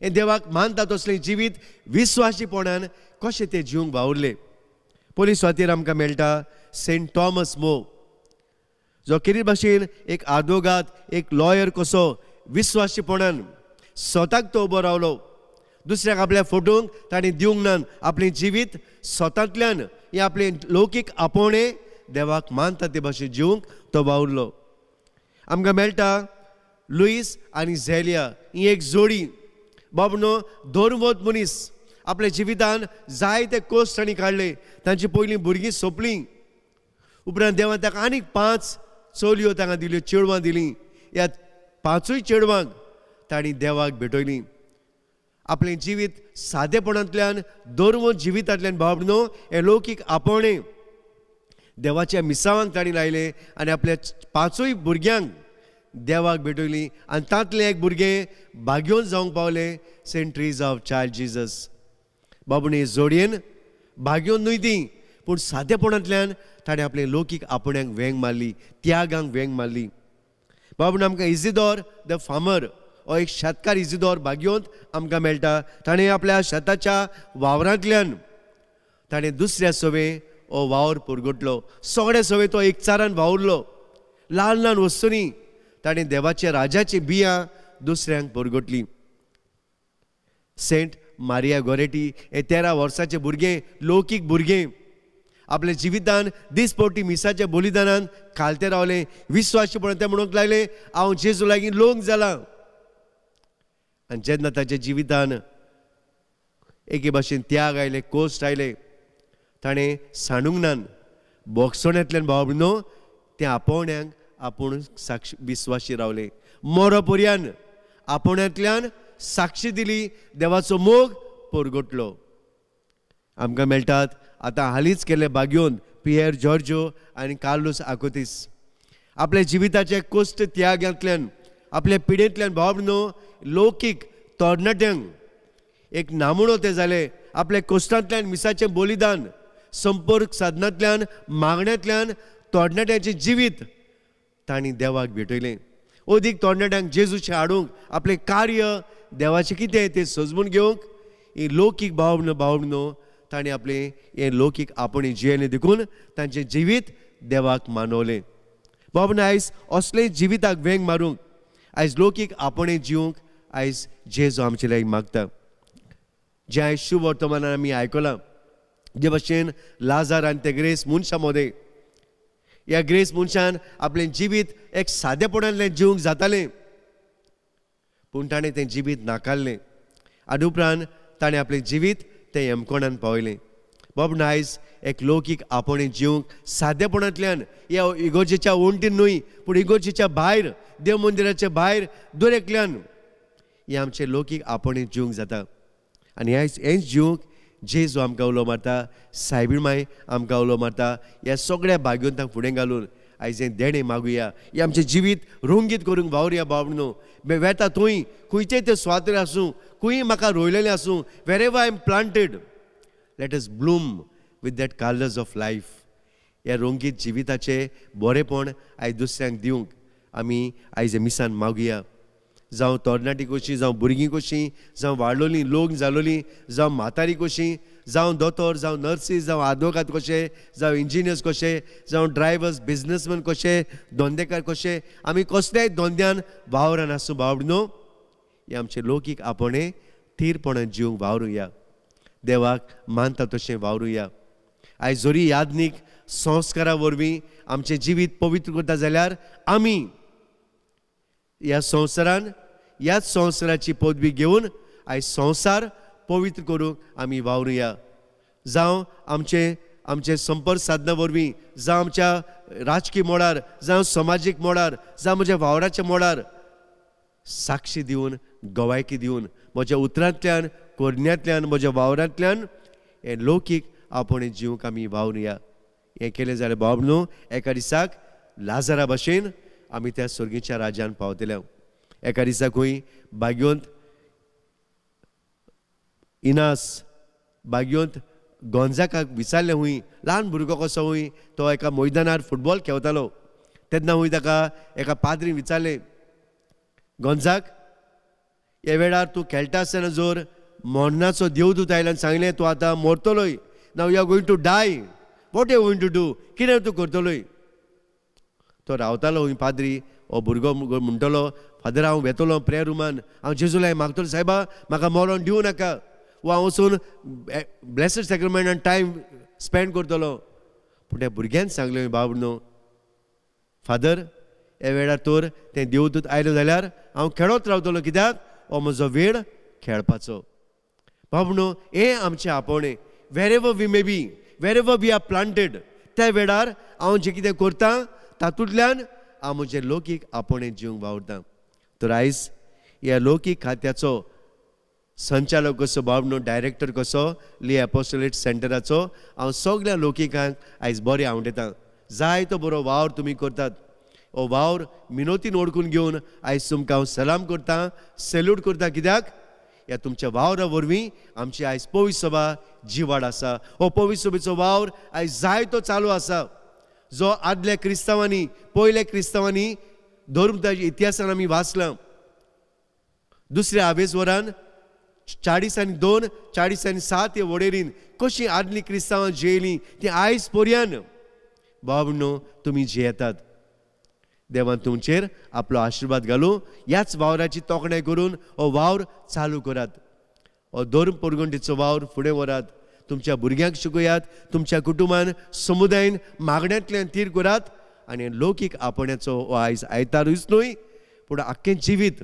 हें देवाक मानता तसलें जिवीत विस्वासीपणान कशें तें जिवंक वावुरलें. पयली सुवातेर आमकां मेळटा सेंट थॉमस मोर, जो केरी भाशेन एक आदवोगाद, एक लॉयर कसो विस्वासीपणान स्वताक तो उबो रावलो. दुसऱ्याक आपल्या फोटोंक ताणें दिवंक ना, आपलें जिवीत स्वतांतल्यान हें आपलें लौकीक आपोवणें देवाक मानता ते भाशेन जिवंक तो वावुरलो. आमकां मेळटा लुईस आनी झेलिया ही एक जोडी. बाबनो धर्मवत मनीस, आपल्या जिवितान जायते कोश तांणी काडले. तांची पयलीं भुरगीं सोंपलीं, उपरांत देवान ताका आनीक 5 चलयो तांकां दिल्यो, चेडवां दिलीं. ह्या 5 चेडवांक तांणी देवाक भेटयलीं. आपलें जिवीत सादेपणांतल्यान धर्म जिवितांतल्यान बाबनो हें लौकीक आपोवणें देवाच्या मिसावांक तांणी लायलें आनी आपल्या 5 भुरग्यांक देवाक भेटयलीं. आनी तांतलें एक भुरगें भाग्योन जावंक पावलें, Saint Teresa of Child Jesus. बाबून जोडयेन भाग्योन न्हय ती, पूण सादेपणांतल्यान ताणें आपले लौकीक आपोवण्यांक वेंग मारली, त्यागांक वेंग मारली. बाबून आमकां इजिदोर the farmer हो एक शेतकार इजिदोर भाग्योंत आमकां मेळटा. ताणें आपल्या शेताच्या वावरांतल्यान ताणें दुसऱ्या सवे हो वावर पुरगुटलो. सगळ्या सवे तो एकचारान वावुरलो. ल्हान ल्हान वस्तूंनी ताणें देवाच्या राजाची बियां दुसऱ्यांक पुरगुटली. सेंट मारिया गोरेटी हे 13 वर्साचे भुरगें, लौकीक भुरगें, आपल्या जिवितान दिसपट्टी मिसाच्या बलिदानान खालते रावलें. विस्वासीपणान ते म्हणूंक लागले, हांव जेजू लागीं लोंग जालां. आनी जेन्ना ताच्या जिवितान एके भाशेन त्याग आयले, कोश्ट आयले, ताणें सांडूंक ना, बोगसोण्यांतल्यान भाव न्हू त्या आपोवण्यांक आपूण साक्षी विस्वासी रावले. मोरो पर्यान आपोवण्यांतल्यान साक्षी दिली, देवाचो मोग परगटलो. आमकां मेळटात आतां हालींच केल्ले भाग्योन पियर जॉर्जो आनी कार्लोस आकोतीस. आपल्या जिविताचे कोश्ट त्यागांतल्यान, आपल्या पिडेंतल्यान भाव न्हू लौकीक तरणाट्यांक एक नामुणो ते जाले. आपल्या कोश्टांतल्यान मिसाचें बलिदान, संपर्क साधनांतल्यान, मागण्यांतल्यान तरणाट्यांचें जिवीत तांणी देवाक भेटयलें. अदीक तरणाट्यांक जेजूचें हाडूंक, आपलें कार्य देवाचें कितें तें सजमून घेवंक ही लौकीक भाव न्हू तांणी आपलें हें लौकीक आपणें जियेलें. देखून तांचें जिवीत देवाक मानवलें. बाबून आयज असलें जिविताक वेंग मारूंक, आयज लौकीक आपणें जिवंक आयज जेजू आमचे लागीं मागता. जें आयज शुभ वर्तमानान आमी आयकलां, जे भाशेन लाजार आनी ते ग्रेस मनशा मदें, ह्या ग्रेस मनशान आपलें जिवीत एक सादेपणांतलें जिवंक जातालें, पूण ताणें तें जिवीत नाकारलें आनी उपरांत ताणें आपलें जिवीत तें यमकोणान पावयलें. बाबून आयज एक लौकीक आपणें जिवंक सादेपणांतल्यान, ह्या इगोर्जेच्या वण्टीन न्हय पूण इगोर्जेच्या भायर, देव मंदिराच्या भायर दर एकल्यान हें आमचें लौकीक आपणें जिवंक जाता. आनी हेंच जिवंक जेजू आमकां उलो मारता, सायबीण माय आमकां उलो मारता. ह्या सगळ्या भाग्यवंतांक फुडें घालून आयज हें देणें मागुया, हें आमचें जिवीत रंगीत करूंक वावरुया. बाब न्हू वेता थंय खंयचेय ते सुवातेर आसूं, खंय म्हाका रोयलेलें आसूं, wherever I am planted, let us bloom with that colours of life. ह्या रंगीत जिविताचें बरेंपण आयज दुसऱ्यांक दिवंक आमी आयज मिसान मागुया. जावं तरणाटी कशी, जावं भुरगीं कशीं, जावं वाडलोलीं, लोक जालोलीं, जावं म्हातारी कशीं, जावं दोतोर, जावं नर्सी, जावं आदवोगाद कशे, जावं इंजिनियर्स कशे, जावं ड्रायवर्स, बिजनसमॅन कशे, धंदेकार कशे, आमी कसल्याय धंद्यान वावरान आसूं बावड न्हू, हें आमचें लौकीक आपणें थीरपणान जिवंक वावरुया, देवाक मानता तशें वावरुया. आयज जरी याज्ञीक संस्कारा वरवीं आमचें जिवीत पवित्र करता जाल्यार आमी ह्या संवसारान ह्याच संवसाराची पदवी घेवन आयज संवसार पवित्र करूंक आमी वावरुया. जावं आमचें आमचे संपर्क साधना वरवीं, जावं आमच्या राजकीय मोडार, जावं समाजीक मोडार, जावं म्हज्या वावराच्या मोडार साक्षी दिवन, गवायकी दिवन, म्हज्या उतरांतल्यान, करण्यांतल्यान, म्हज्या वावरांतल्यान हें लौकीक आपोवणें जिवंक आमी वावरुया. हें केलें जाल्यार बाब न्हू एका दिसाक लाजरा भशेन आमी त्या सर्गीच्या राज्यान पावतले. एका दिसाकूय बाग्योंत इनास, बाग्योंत गोंजाकाक विचारलें हूंय, ल्हान भुरगो कसो हूंय तो एका मैदानार फुटबॉल खेळतालो. तेन्ना हूंय ताका एका पाद्रीन विचारलें, गोंजाक ह्या वेळार तूं खेळटा आसतना जर मरणाचो देवदूत आयलो आनी सांगलें तूं आतां मरतलोय, now you are going to die, what you going to do, कितें तूं करतलोय? तो रावतालो हूंय पाद्री, हो भुरगो म्हणटलो, फादर हांव वेतलो प्रेयर रुमान, हांव जेजूलाय मागतलो सायबा म्हाका मरोन दिवं नाका, वा हांव वचून ब्लेसड सॅक्रमेंटान टायम स्पेंड करतलो. पूण त्या भुरग्यान सांगलें, बाब न्हू फादर ह्या वेळार तर तें देवदूत आयलो जाल्यार हांव खेळत रावतलो, कित्याक हो म्हजो वेळ खेळपाचो. बाब न्हू हें आमचें आपोवणें. Wherever we may be, wherever we are planted, त्या वेळार हांव जें कितें करता तातूंतल्यान हांव म्हजें लौकीक आपोवणें जिवंक वावुरता. तर आयज ह्या लौकीक खात्याचो संचालक कसो बाब न्हू, डायरेक्टर कसो ली एपोस्टोलेट सेंटराचो, हांव सगळ्या लौकिकांक आयज बरें आवडटा. जाय तो बरो वावर तुमी करतात, हो वावर मिनोतीन ओडकून घेवन आयज तुमकां हांव सलाम करता, सॅल्यूट करता, कित्याक ह्या तुमच्या वावरा वरवीं आमची आयज पवित्र सभा जिवाड आसा. हो पवित्र सभेचो वावर आयज जाय तो चालू आसा, जो आदल्या क्रिस्तांवांनी, पयल्या क्रिस्तांवांनी धर्म इतिहासान आमी वाचलां. दुसऱ्या आवेजवरान 42, 47 हे वडेरीन कशी आदली क्रिस्तांवां जियेलीं ती आयज पर्यान बाब न्हू तुमी जियेतात. देवान तुमचेर आपलो आशिर्वाद घालूं. ह्याच वावराची तोखणाय करून हो वावर चालू करात, हो धर्म परगंटीचो वावर फुडें व्हरात, तुमच्या भुरग्यांक शिकयात, तुमच्या कुटुंबान, समुदायन मागण्यांतल्यान तीर करात आनी लौकीक आपण्याचो हो आयज आयतारूच न्हय पूण आख्खें जिवीत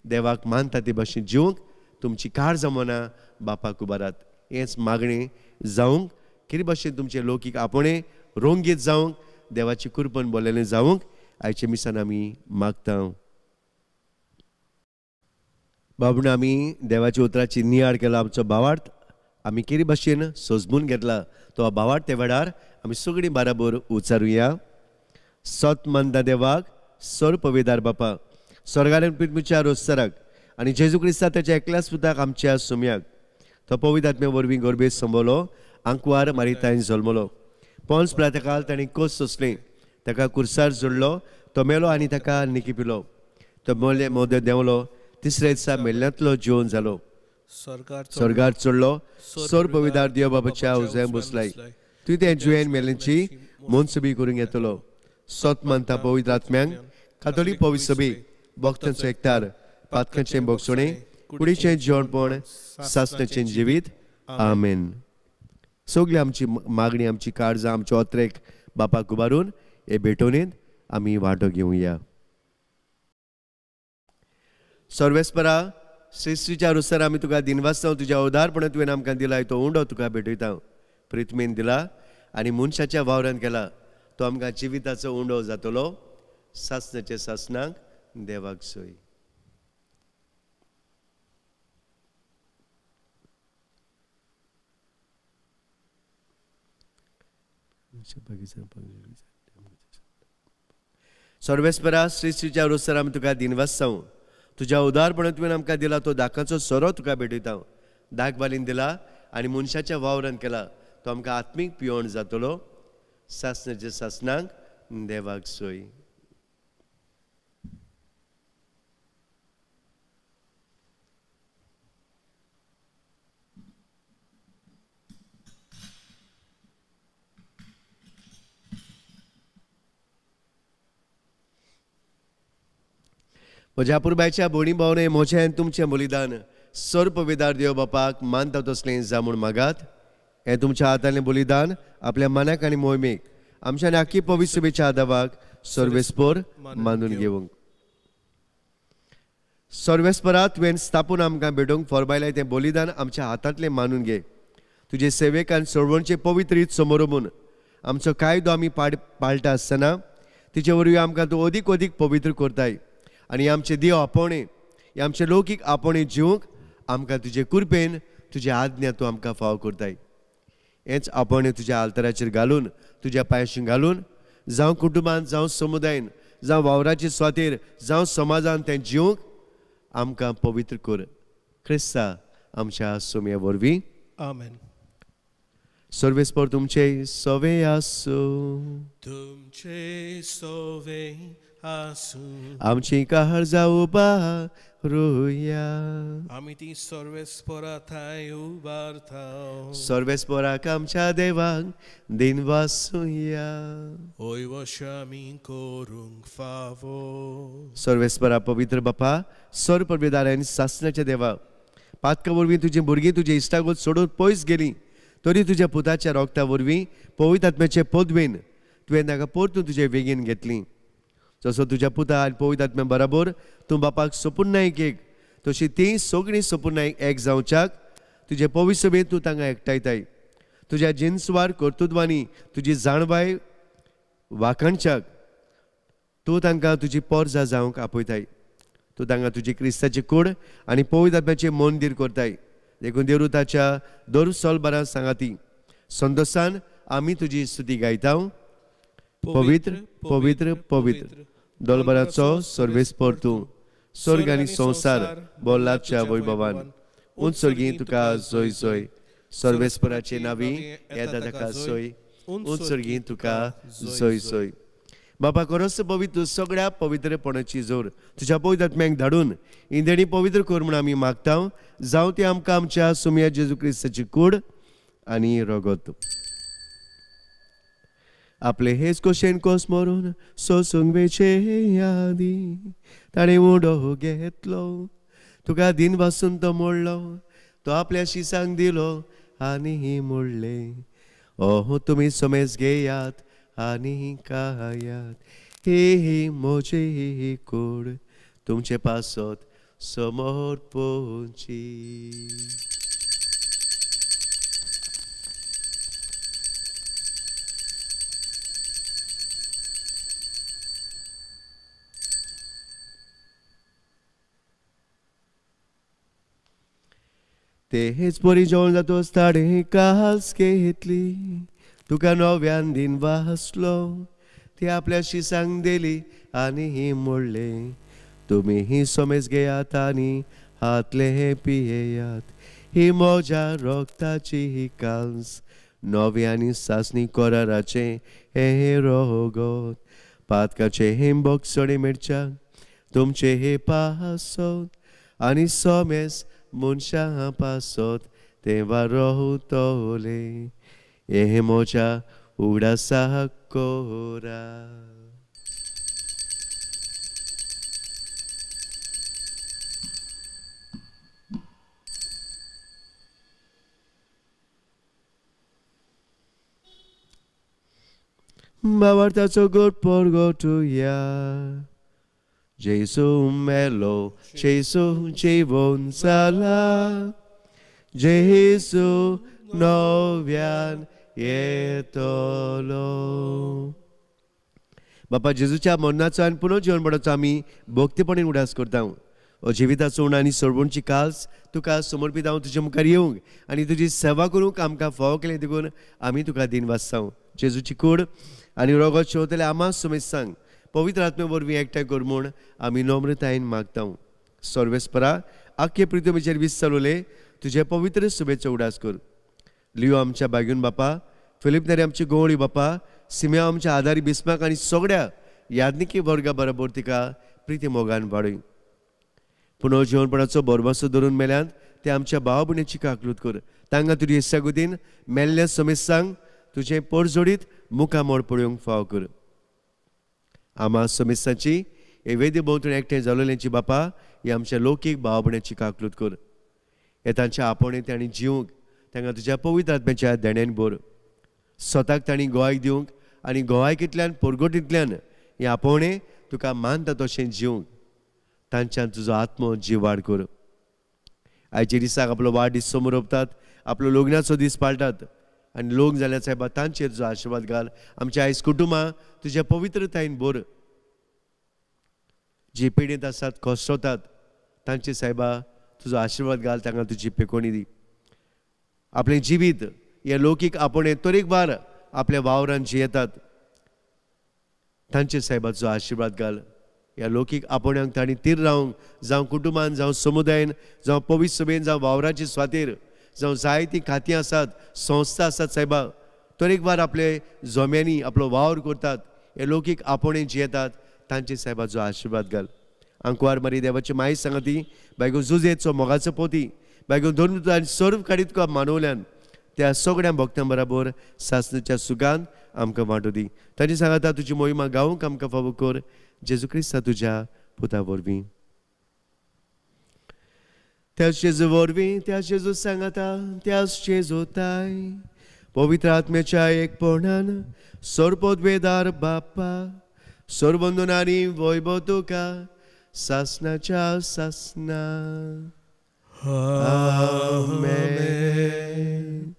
देवाक मानता ते भाशेन जिवंक तुमची काळजां मनां बापाक उबारात. हेंच मागणें जावंक कितें भाशेन तुमचें लौकीक आपोवणें रोंगीत जावंक, देवाची कुरपण बोल्लेलें जावंक आयच्या मिसान आमी मागता. बाबून आमी देवाच्या उतराची नियाळ केला, आमचो भावार्थ आमी कितें भाशेन सोजमून घेतला तो भावार्थ त्या वेळार आमी सगळीं बाराबर उचारुया. सत मानता देवाक, सर पविदार बापा, स्वर्गान पितमीच्या रोस्ताराक आनी जेजू क्रिस्ता ताच्या एकल्याच पुताक आमच्या सुम्याक, तो पवित्र आत्म्या वरवीं गर्भेत संबलो, आंकवार मारितायन जल्मलो, पोन्स प्लातकाल ताणें कोस सोंसलें, ताका कुर्सार जोडलो, तो मेलो आनी ताका निकी पिलो, तो मोले मोदे देंवलो, तिसऱ्या दिसा मेल्ल्यांतलो जिवन जालो, स्वर्गार चडलो, सोर पविदार देव बाबाच्या उजव्यान बसलाय, तुवें तें जुयेन मेल्ल्यांची मनसुबी करूंक येतलो. सत मानता पवित्र आत्म्यांक, कातोलीक पवित्र सभेक, भक्तांचो एकतार, पातकांचें भोगसणें, कुडीचें जेवणपण, सासणाचें जिवीत. आमेन. सगळी आमची मागणी, आमची काळजां, आमचे ओत्रेक बापाक उबारून हे भेटवणेंत आमी वांटो घेवया. सर्वेस्परा श्रीच्या रुसर आमी तुका दिनवासता, तुज्या उदारपणान तुवें आमकां दिला तो उंडो तुका भेटयता. प्रिथमेन दिला आनी मनशाच्या वावरान केला तो आमकां जिविताचो उंडो जातलो. सासणाचे सासणाक देवाक सोय. सर्वेस्परा श्रीच्या रुसर आमी तुका दिनवासता, तुज्या उदारपणान तुवें आमकां दिला तो दाकांचो सोरो तुका भेटयता. दाक बालीन दिला आनी मनशाच्या वावरान केला तो आमकां आत्मीक पियोण जातलो. सासणाचे सासणाक देवाक सोय. म्हज्या पुरबायच्या भयणी भावने, म्हजें आनी तुमचें बलिदान सर्पवेदार देव बापाक मानता तसलें जा म्हूण मागात. हें तुमच्या हातांतलें बलिदान आपल्या मनाक आनी मोहिमेक आमच्या आख्खी पवित्र सभेच्या आदावाक सर्वेस्पर मानून घेवंक. सर्वेस्परा तुवें स्थापून आमकां भेटोवंक फोरबायलें तें बलिदान आमच्या हातांतलें मानून घे. तुजे सेवेक आनी सोडवणचे पवित्र रीत समोर आमचो कायदो आमी पाळटा आसतना तिचे वरवीं आमकां तूं अदीक अदीक पवित्र करताय आनी आमचे देव आपोवणे हे आमचे लौकीक आपोवणे जिवंक आमकां तुजे कृपेन तुजे आज्ञा तूं आमकां फावो करताय. हेंच आपोवणें तुज्या आल्तराचेर घालून तुज्या पांयाशी घालून जावं कुटुंबान जावं समुदायन जावं वावराचे स्वातेर जावं समाजान तें जिवंक आमकां पवित्र कर. क्रिस्ता आमच्या सोम्या वरवीं आमेन. सर्वेस्पर तुमचे सवे आसूं. तुमचे सवे आसूं. आमची कहर जावपा रुया. आमी ती सर्वेस्परा थांय उबारता. सर्वेस्पराक आमच्या देवाक दिन वासुया. होय वश आमी करूंक फावो. सर्वेस्परा पवित्र बापा सर्व परबेदार आनी सासणाच्या देवा, पातका वरवीं तुजी भुरगीं तुजे इश्टागत सोडून पयस गेलीं तरी तुज्या पुताच्या रोगता वरवीं पवित्र आत्म्याचे पदवेन तुवें ताका परतून तुजे वेगेन घेतली. जसो तुज्या पुता आनी पवित्र आत्म्या बराबर तूं बापाक सोपुर्नायक एक तशी ती सगळीं सोपुर्नायक एक जावच्याक तुजे पवित्र सभेंत तूं तांकां एकठांयताय. तुज्या जिन्सवार कर्तृत्वांनी तुजी जाणवाय वाखाणच्याक तूं तांकां तुजी पोरजा जावंक आपयताय. तूं तांकां तुजी क्रिस्ताची कूड आनी पवित्र आत्म्याचें मंदीर करताय. देखून देरू ताच्या दर सोलबारां सांगाती संतोशान आमी तुजी स्तुती गायता. पवित्र पवित्र पवित्र दोलबराचो सर्वेस्पर तूं, स्वर्ग आनी संवसार बोल्लाच्या वैभवान. उंच स्वर्गी तुका जोय जोय. सर्वेस्पराचे नावी येता ताका जोय. उंच स्वर्गी तुका जोय जोय. बापा खरोच पवित्र सगळ्या पवित्रपणाची जोर तुज्या पवित्र आत्म्याक धाडून इंदेणी पवित्र कर म्हूण आमी मागता. जावं ती आमकां आमच्या सुमया जेजू क्रिस्ताची कूड आनी रगत. आपले हेच कोशेन कोस मरून सोसूंक वेचे यादी ताणें उडो घेतलो. तुका दिन वासून तो मोडलो, तो आपल्या शिसांक दिलो आनी मोडलें, ओह तुमी समेज घेयात आनी खायात, ही म्हजी कूड तुमचे पासत समोर पोवची. तेच परी जेवण जातोच ताणें कास घेतली, तुका नव्यान दिन वासलो, ती आपल्या शिसांक दिली आनी मोडलें, तुमी ही समेज घेयात आनी हातले पियेयात, ही म्हज्या रगताची ही कांस नवी आनी सासणी कराराचें हें रगत, पातकाचें हें बोगसणें मेळच्या तुमचें हे पासत आनी समेज मनशां पासत तेवा रोवतले, हें म्हज्या उगडासा कोरा. भावार्थाचो गोड परगटुया. जेजू मेलो, जेजू जिवन जाला, जेजू नव्यान येतलो. बापा जेजूच्या मरणाचो आनी पुनर्जीवनपणाचो आमी भक्तीपणान उडास करता. जिविताचो उण आनी सोडवणची काल्स तुका समर्पीत हांव तुजे मुखार येवंक आनी तुजी सेवा करूंक आमकां फावो केलें देखून आमी तुका दिन वाचता. जेजूची कूड आनी रगत शेवतले आमा सुमेज सांग पवित्र आत्मे वरवीं एकठांय कर म्हूण आमी नम्रतायेन मागता. सर्वेस्परा आख्खे पृथ्वीचेर वीज चलवले तुजे पवित्र सुबेचो उडास कर. लियो आमच्या बागून बापा, फिलीप नेरी आमची गोवळी बापा, सिम्या आमच्या आदारी बिस्माक आनी सगळ्या याज्ञिकी वर्गा बरोबर तिका प्रिती मोगान वाडय. पुनर्जीवनपणाचो बोरमासो धरून मेल्यान ते आमच्या भाव भयणीची काकलूत कर. तांकां तुजी इत्सागुतीन मेल्ल्या समेस्तांक तुजें पोरजोडीत मुखामोड पळोवंक फाव कर. आमा समेस्तांची हे वेदी भोंवतणी एकठांय जालोल्यांची बापा ही आमच्या लौकीक भाव भयणीची काकलूत कर. हे तांच्या आपोवणें तांणी जिवंक तांकां तुज्या पवित्र आत्म्याच्या देण्यान भर. स्वताक तांणी गोवायक दिवंक आनी गोवायकींतल्यान पोरगोटींतल्यान हें आपोवणें तुका मानता तशें जिवंक तांच्यान तुजो आत्मो जिवाड कर. आयच्या दिसाक आपलो वाडदीस समोर रोपतात आपलो लग्नाचो दीस पाळटात आनी लग्न जाल्यार सायबा तांचेर तुजो आशिर्वाद घाल. आमच्या आयज कुटुंबां तुज्या पवित्रतायेन भर. जी पिडेंत आसात कश्टतात तांचे सायबा तुजो आशिर्वाद घाल, तांकां तुजी पेकोणी दी. आपलें जिवीत हें लौकीक आपोवणें तरेकवार आपल्या वावरान जियेतात तांचे सायबाचो आशिर्वाद घाल. ह्या लौकीक आपोवण्यांक तांणी तीर रावंक, जावं कुटुंबान, जावं समुदायन, जावं पवित्र सभेन, जावं वावराचे स्वातीर, जावं जायतीं खातीं आसात, संस्था आसात सायबा, तरेकवार आपले जोम्यांनी आपलो वावर करतात, हे लौकीक आपोवणें जियेतात तांचे सायबाचो आशिर्वाद घाल. आंकवार मारी देवाची माय सांगती बायगो जुजेचो मोगाचो पोती बायगो दोन आनी सर्व काडीत तुका मानवल्यान त्या सगळ्या भक्तां बराबर सासणाच्या सुखान आमकां वांटो दी. तांची सांगाता तुजी मोहिमा गावंक आमकां फावो कर, जेजू क्रिस्ता तुज्या पुता वरवीं. त्याच जेजू वरवीं, त्याच जेजू सांगाता, त्याच जेजू ताय पवित्र आत्म्याच्या एकपणान सर्वपदवेदार बाप्पा सर्वंदनानी वैभव तुका सासणाच्या सासना. आमेन.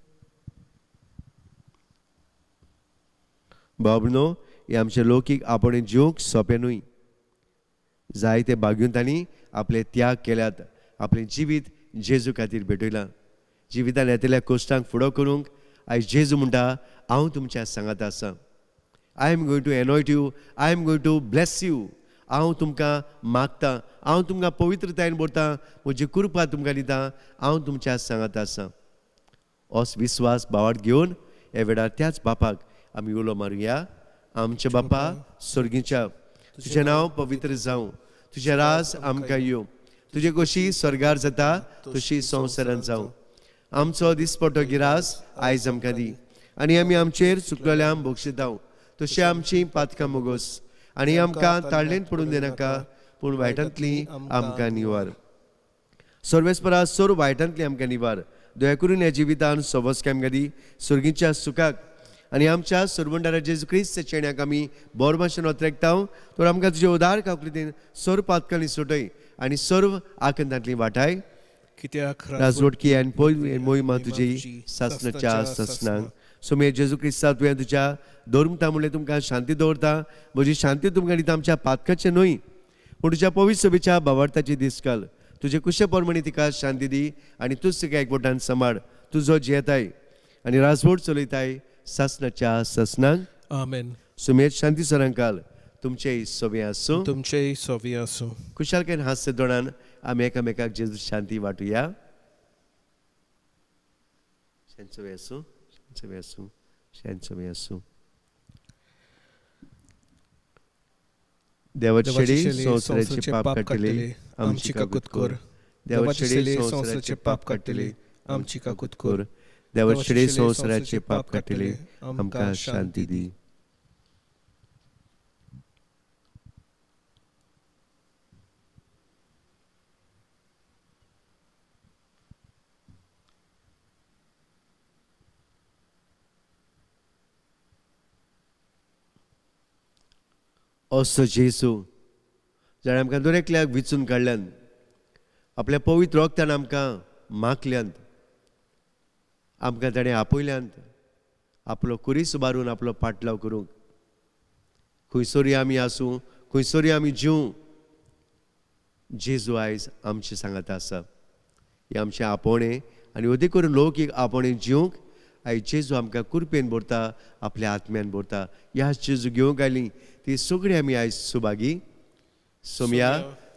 बाबनो, हे आमचे लौकीक आपणे जिवंक सोंपें न्हय. जायते भाग्यून तांणी आपले त्याग केल्यात, आपलें जिवीत जेजू खातीर भेटयलां. जिवितान येतल्या कश्टांक फुडो करूंक आयज जेजू म्हणटा, हांव तुमच्या सांगात आसा. I am going to anoint you, I am going to bless you. हांव तुमकां मागता, हांव तुमकां पवित्रतायेन भरता, म्हजी कृपा तुमकां दिता, हांव तुमच्या सांगात आसा. असो विस्वास भावार्थ घेवन ह्या वेळार त्याच बापाक आमी उलो मारुया. आमच्या बापा स्वर्गीच्या, तुजें नांव पवित्र जावं, तुजें राज आमकां येवं, तुजे कशी स्वर्गार जाता तशी संवसारांत जावं. आमचो दिसपटो गिरास आयज आमकां दी आनी आमी आमचेर चुकलेल्यांक बक्षितांव तशी आमची पातकां मोगोस आनी आमकां ताळ्ळेन पडून दिनाका, पूण वायटांतली आमकां निवार. सर्वेस्परा सर्व वायटांतली आमकां निवार. दया करून ह्या जिवितान सवस आमकां दी स्वर्गीच्या सुखाक आनी आमच्या सर्वंडारा जेजू क्रिस्त चेण्याक आमी बरो भाशेन ओतरेकता. तर आमकां तुजे उदार काकुळटेन सर्व पातकांनी सुटय आनी सर्व आकंदांतली वाटाय. कित्याक राजवटकी आनी पय मोहिमा तुजी सासणाच्या सासणांक. सोमे जेजू क्रिस्ता तुवें तुज्या धर्मता म्हणलें तुमकां शांती दवरता, म्हजी शांती तुमकां दिता, आमच्या पातकाचें न्हय पूण तुज्या पवित्र सभेच्या भावार्थाची दीस घाल. तुजे कुशे प्रमाणे तिका शांती दी आनी तूंच तिका एकवटान सांबाळ. तुजो जियेताय आनी राजवट चलयताय सासणाच्या सासणांक. आमेन. सुमेर शांती सरांकाल तुमचेय सोबे आसूं, तुमचेय सोबे आसूं. खुशालकायेन हास्य दोणान आमी एकामेकाक जेजू शांती वांटुया. शांत सोबे आसूं, शांत सोबे आसूं, शांत सोबे आसूं. देवाचे शेळी संवसाराचे पाप काडटले आमची काकूत कर. देवाचे शेळी संवसाराचे पाप काडटले आमची काकूत कर. देवाचे शेळी संवसाराचे पाप काडटले आमकां शांती दी. असो जेजू जाणें आमकां दर एकल्याक विचून काडल्यान, आपल्या पवित्र रगतान आमकां मागल्यांत, आमकां ताणें आपयल्यांत आपलो कुरीस उबारून आपलो पाटलाव करूंक. खंयसरूय आमी आसूं, खंयसरूय आमी जीव, जेजू आयज आमचे सांगाता आसा. हें आमचें आपोवणें आनी अदीक करून लौकीक आपोवणें जिवंक आयज जेजू आमकां कृपेन भरता, आपल्या आत्म्यान भरता. ह्या जेजू घेवंक आयली ती सगळीं आमी आयज सुभागी. सोमया,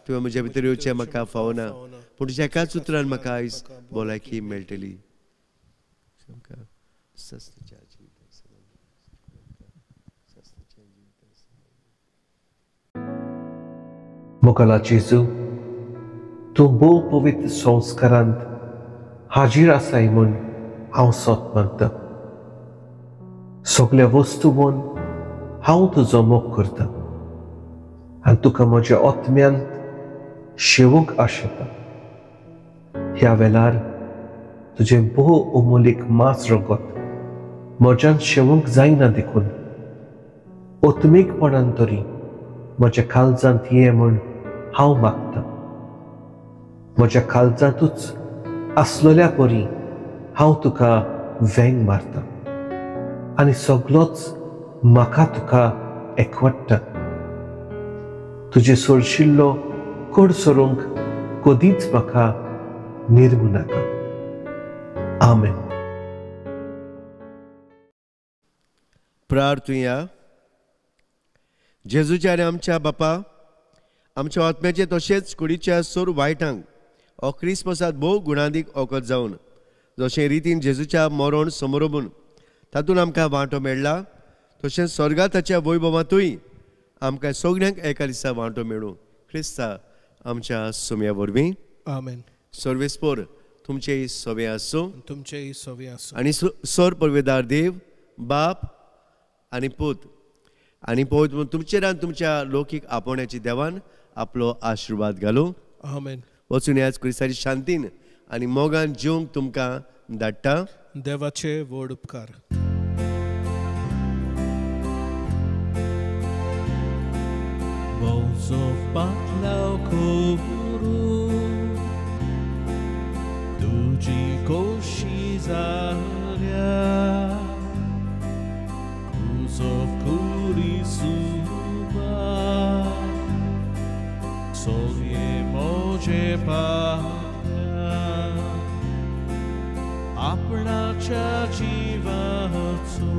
तुवें म्हज्या भितर येवचें म्हाका फावना, पूण तुज्या एकाच उतरान म्हाका आयज भलायकी मेळटली. मोगाला जेजू, तूं भोव पवित्र संस्कारांत हाजीर आसाय म्हूण हांव सत मानता. सगल्या वस्तू म्हूण हांव तुजो मोग करता आनी तुका म्हज्या आत्म्यांत शेवूंक आशेता. ह्या वेळार तुजें भोव अमोलीक मांस रगत म्हज्यान शेवूंक जायना देखून आत्मीकपणान तरी म्हज्या काळजांत ये म्हूण हांव मागता. म्हज्या काळजांतूच आसलेल्या परी हांव तुका वेंग मारता आनी सगलोच म्हाका तुका एकवट्टा. तुजे सोडशिल्लो कोड सरूंक कदीच म्हाका निर्मू नाका. आमेन. प्रार्थुया. जेजूच्या आनी आमच्या बापा, आमच्या आत्म्याचे तशेंच कुडीच्या सोर वायटांक हो क्रिस्मसांत भोव गुणादीक वखद जावन जशें रितीन जेजूच्या मरण समरोबून तातूंत आमकां वांटो मेळ्ळा, तशेंच स्वर्गांत ताच्या वैभवांतूय आमकां सगळ्यांक एका दिसा वांटो मेळूं. क्रिस्ता आमच्या सुम्या वरवीं. आमेन. सर्वेस्पोर तुमचेय सवे आसूं, तुमचेय सवे आसूं. आनी सर परवेदार देव बाप आनी पूत आनी पवित्र तुमचेर आनी तुमच्या लौकीक आपोवण्याची देवान आपलो आशिर्वाद घालूं. आमेन. वचून ह्याच क्रिस्ताची शांतीन आनी मोगान जिवंक तुमकां धाडटा. देवाचे व्हड उपकार. म्हजो पाटलाव करूं तुजी खोशी जाल्या, तुजो कुरी सुबा सोये म्हजे पाट्या, आपणाच्या जिवाचो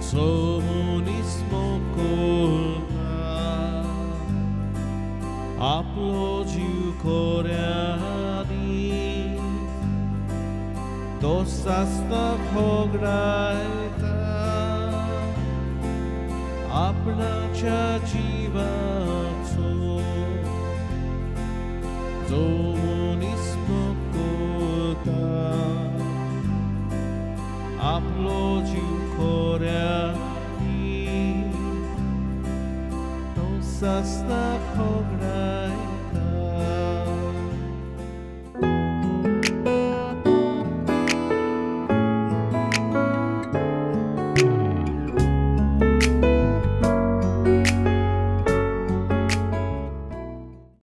सो मनीस मोकोता, आपलो जीव खोऱ्यांनी तो सासना खोगडायता, आपणाच्या जिवाचो जो मनीस मोकोता, आपलो जीव खोऱ्यांनी तो सासना खोगडायता.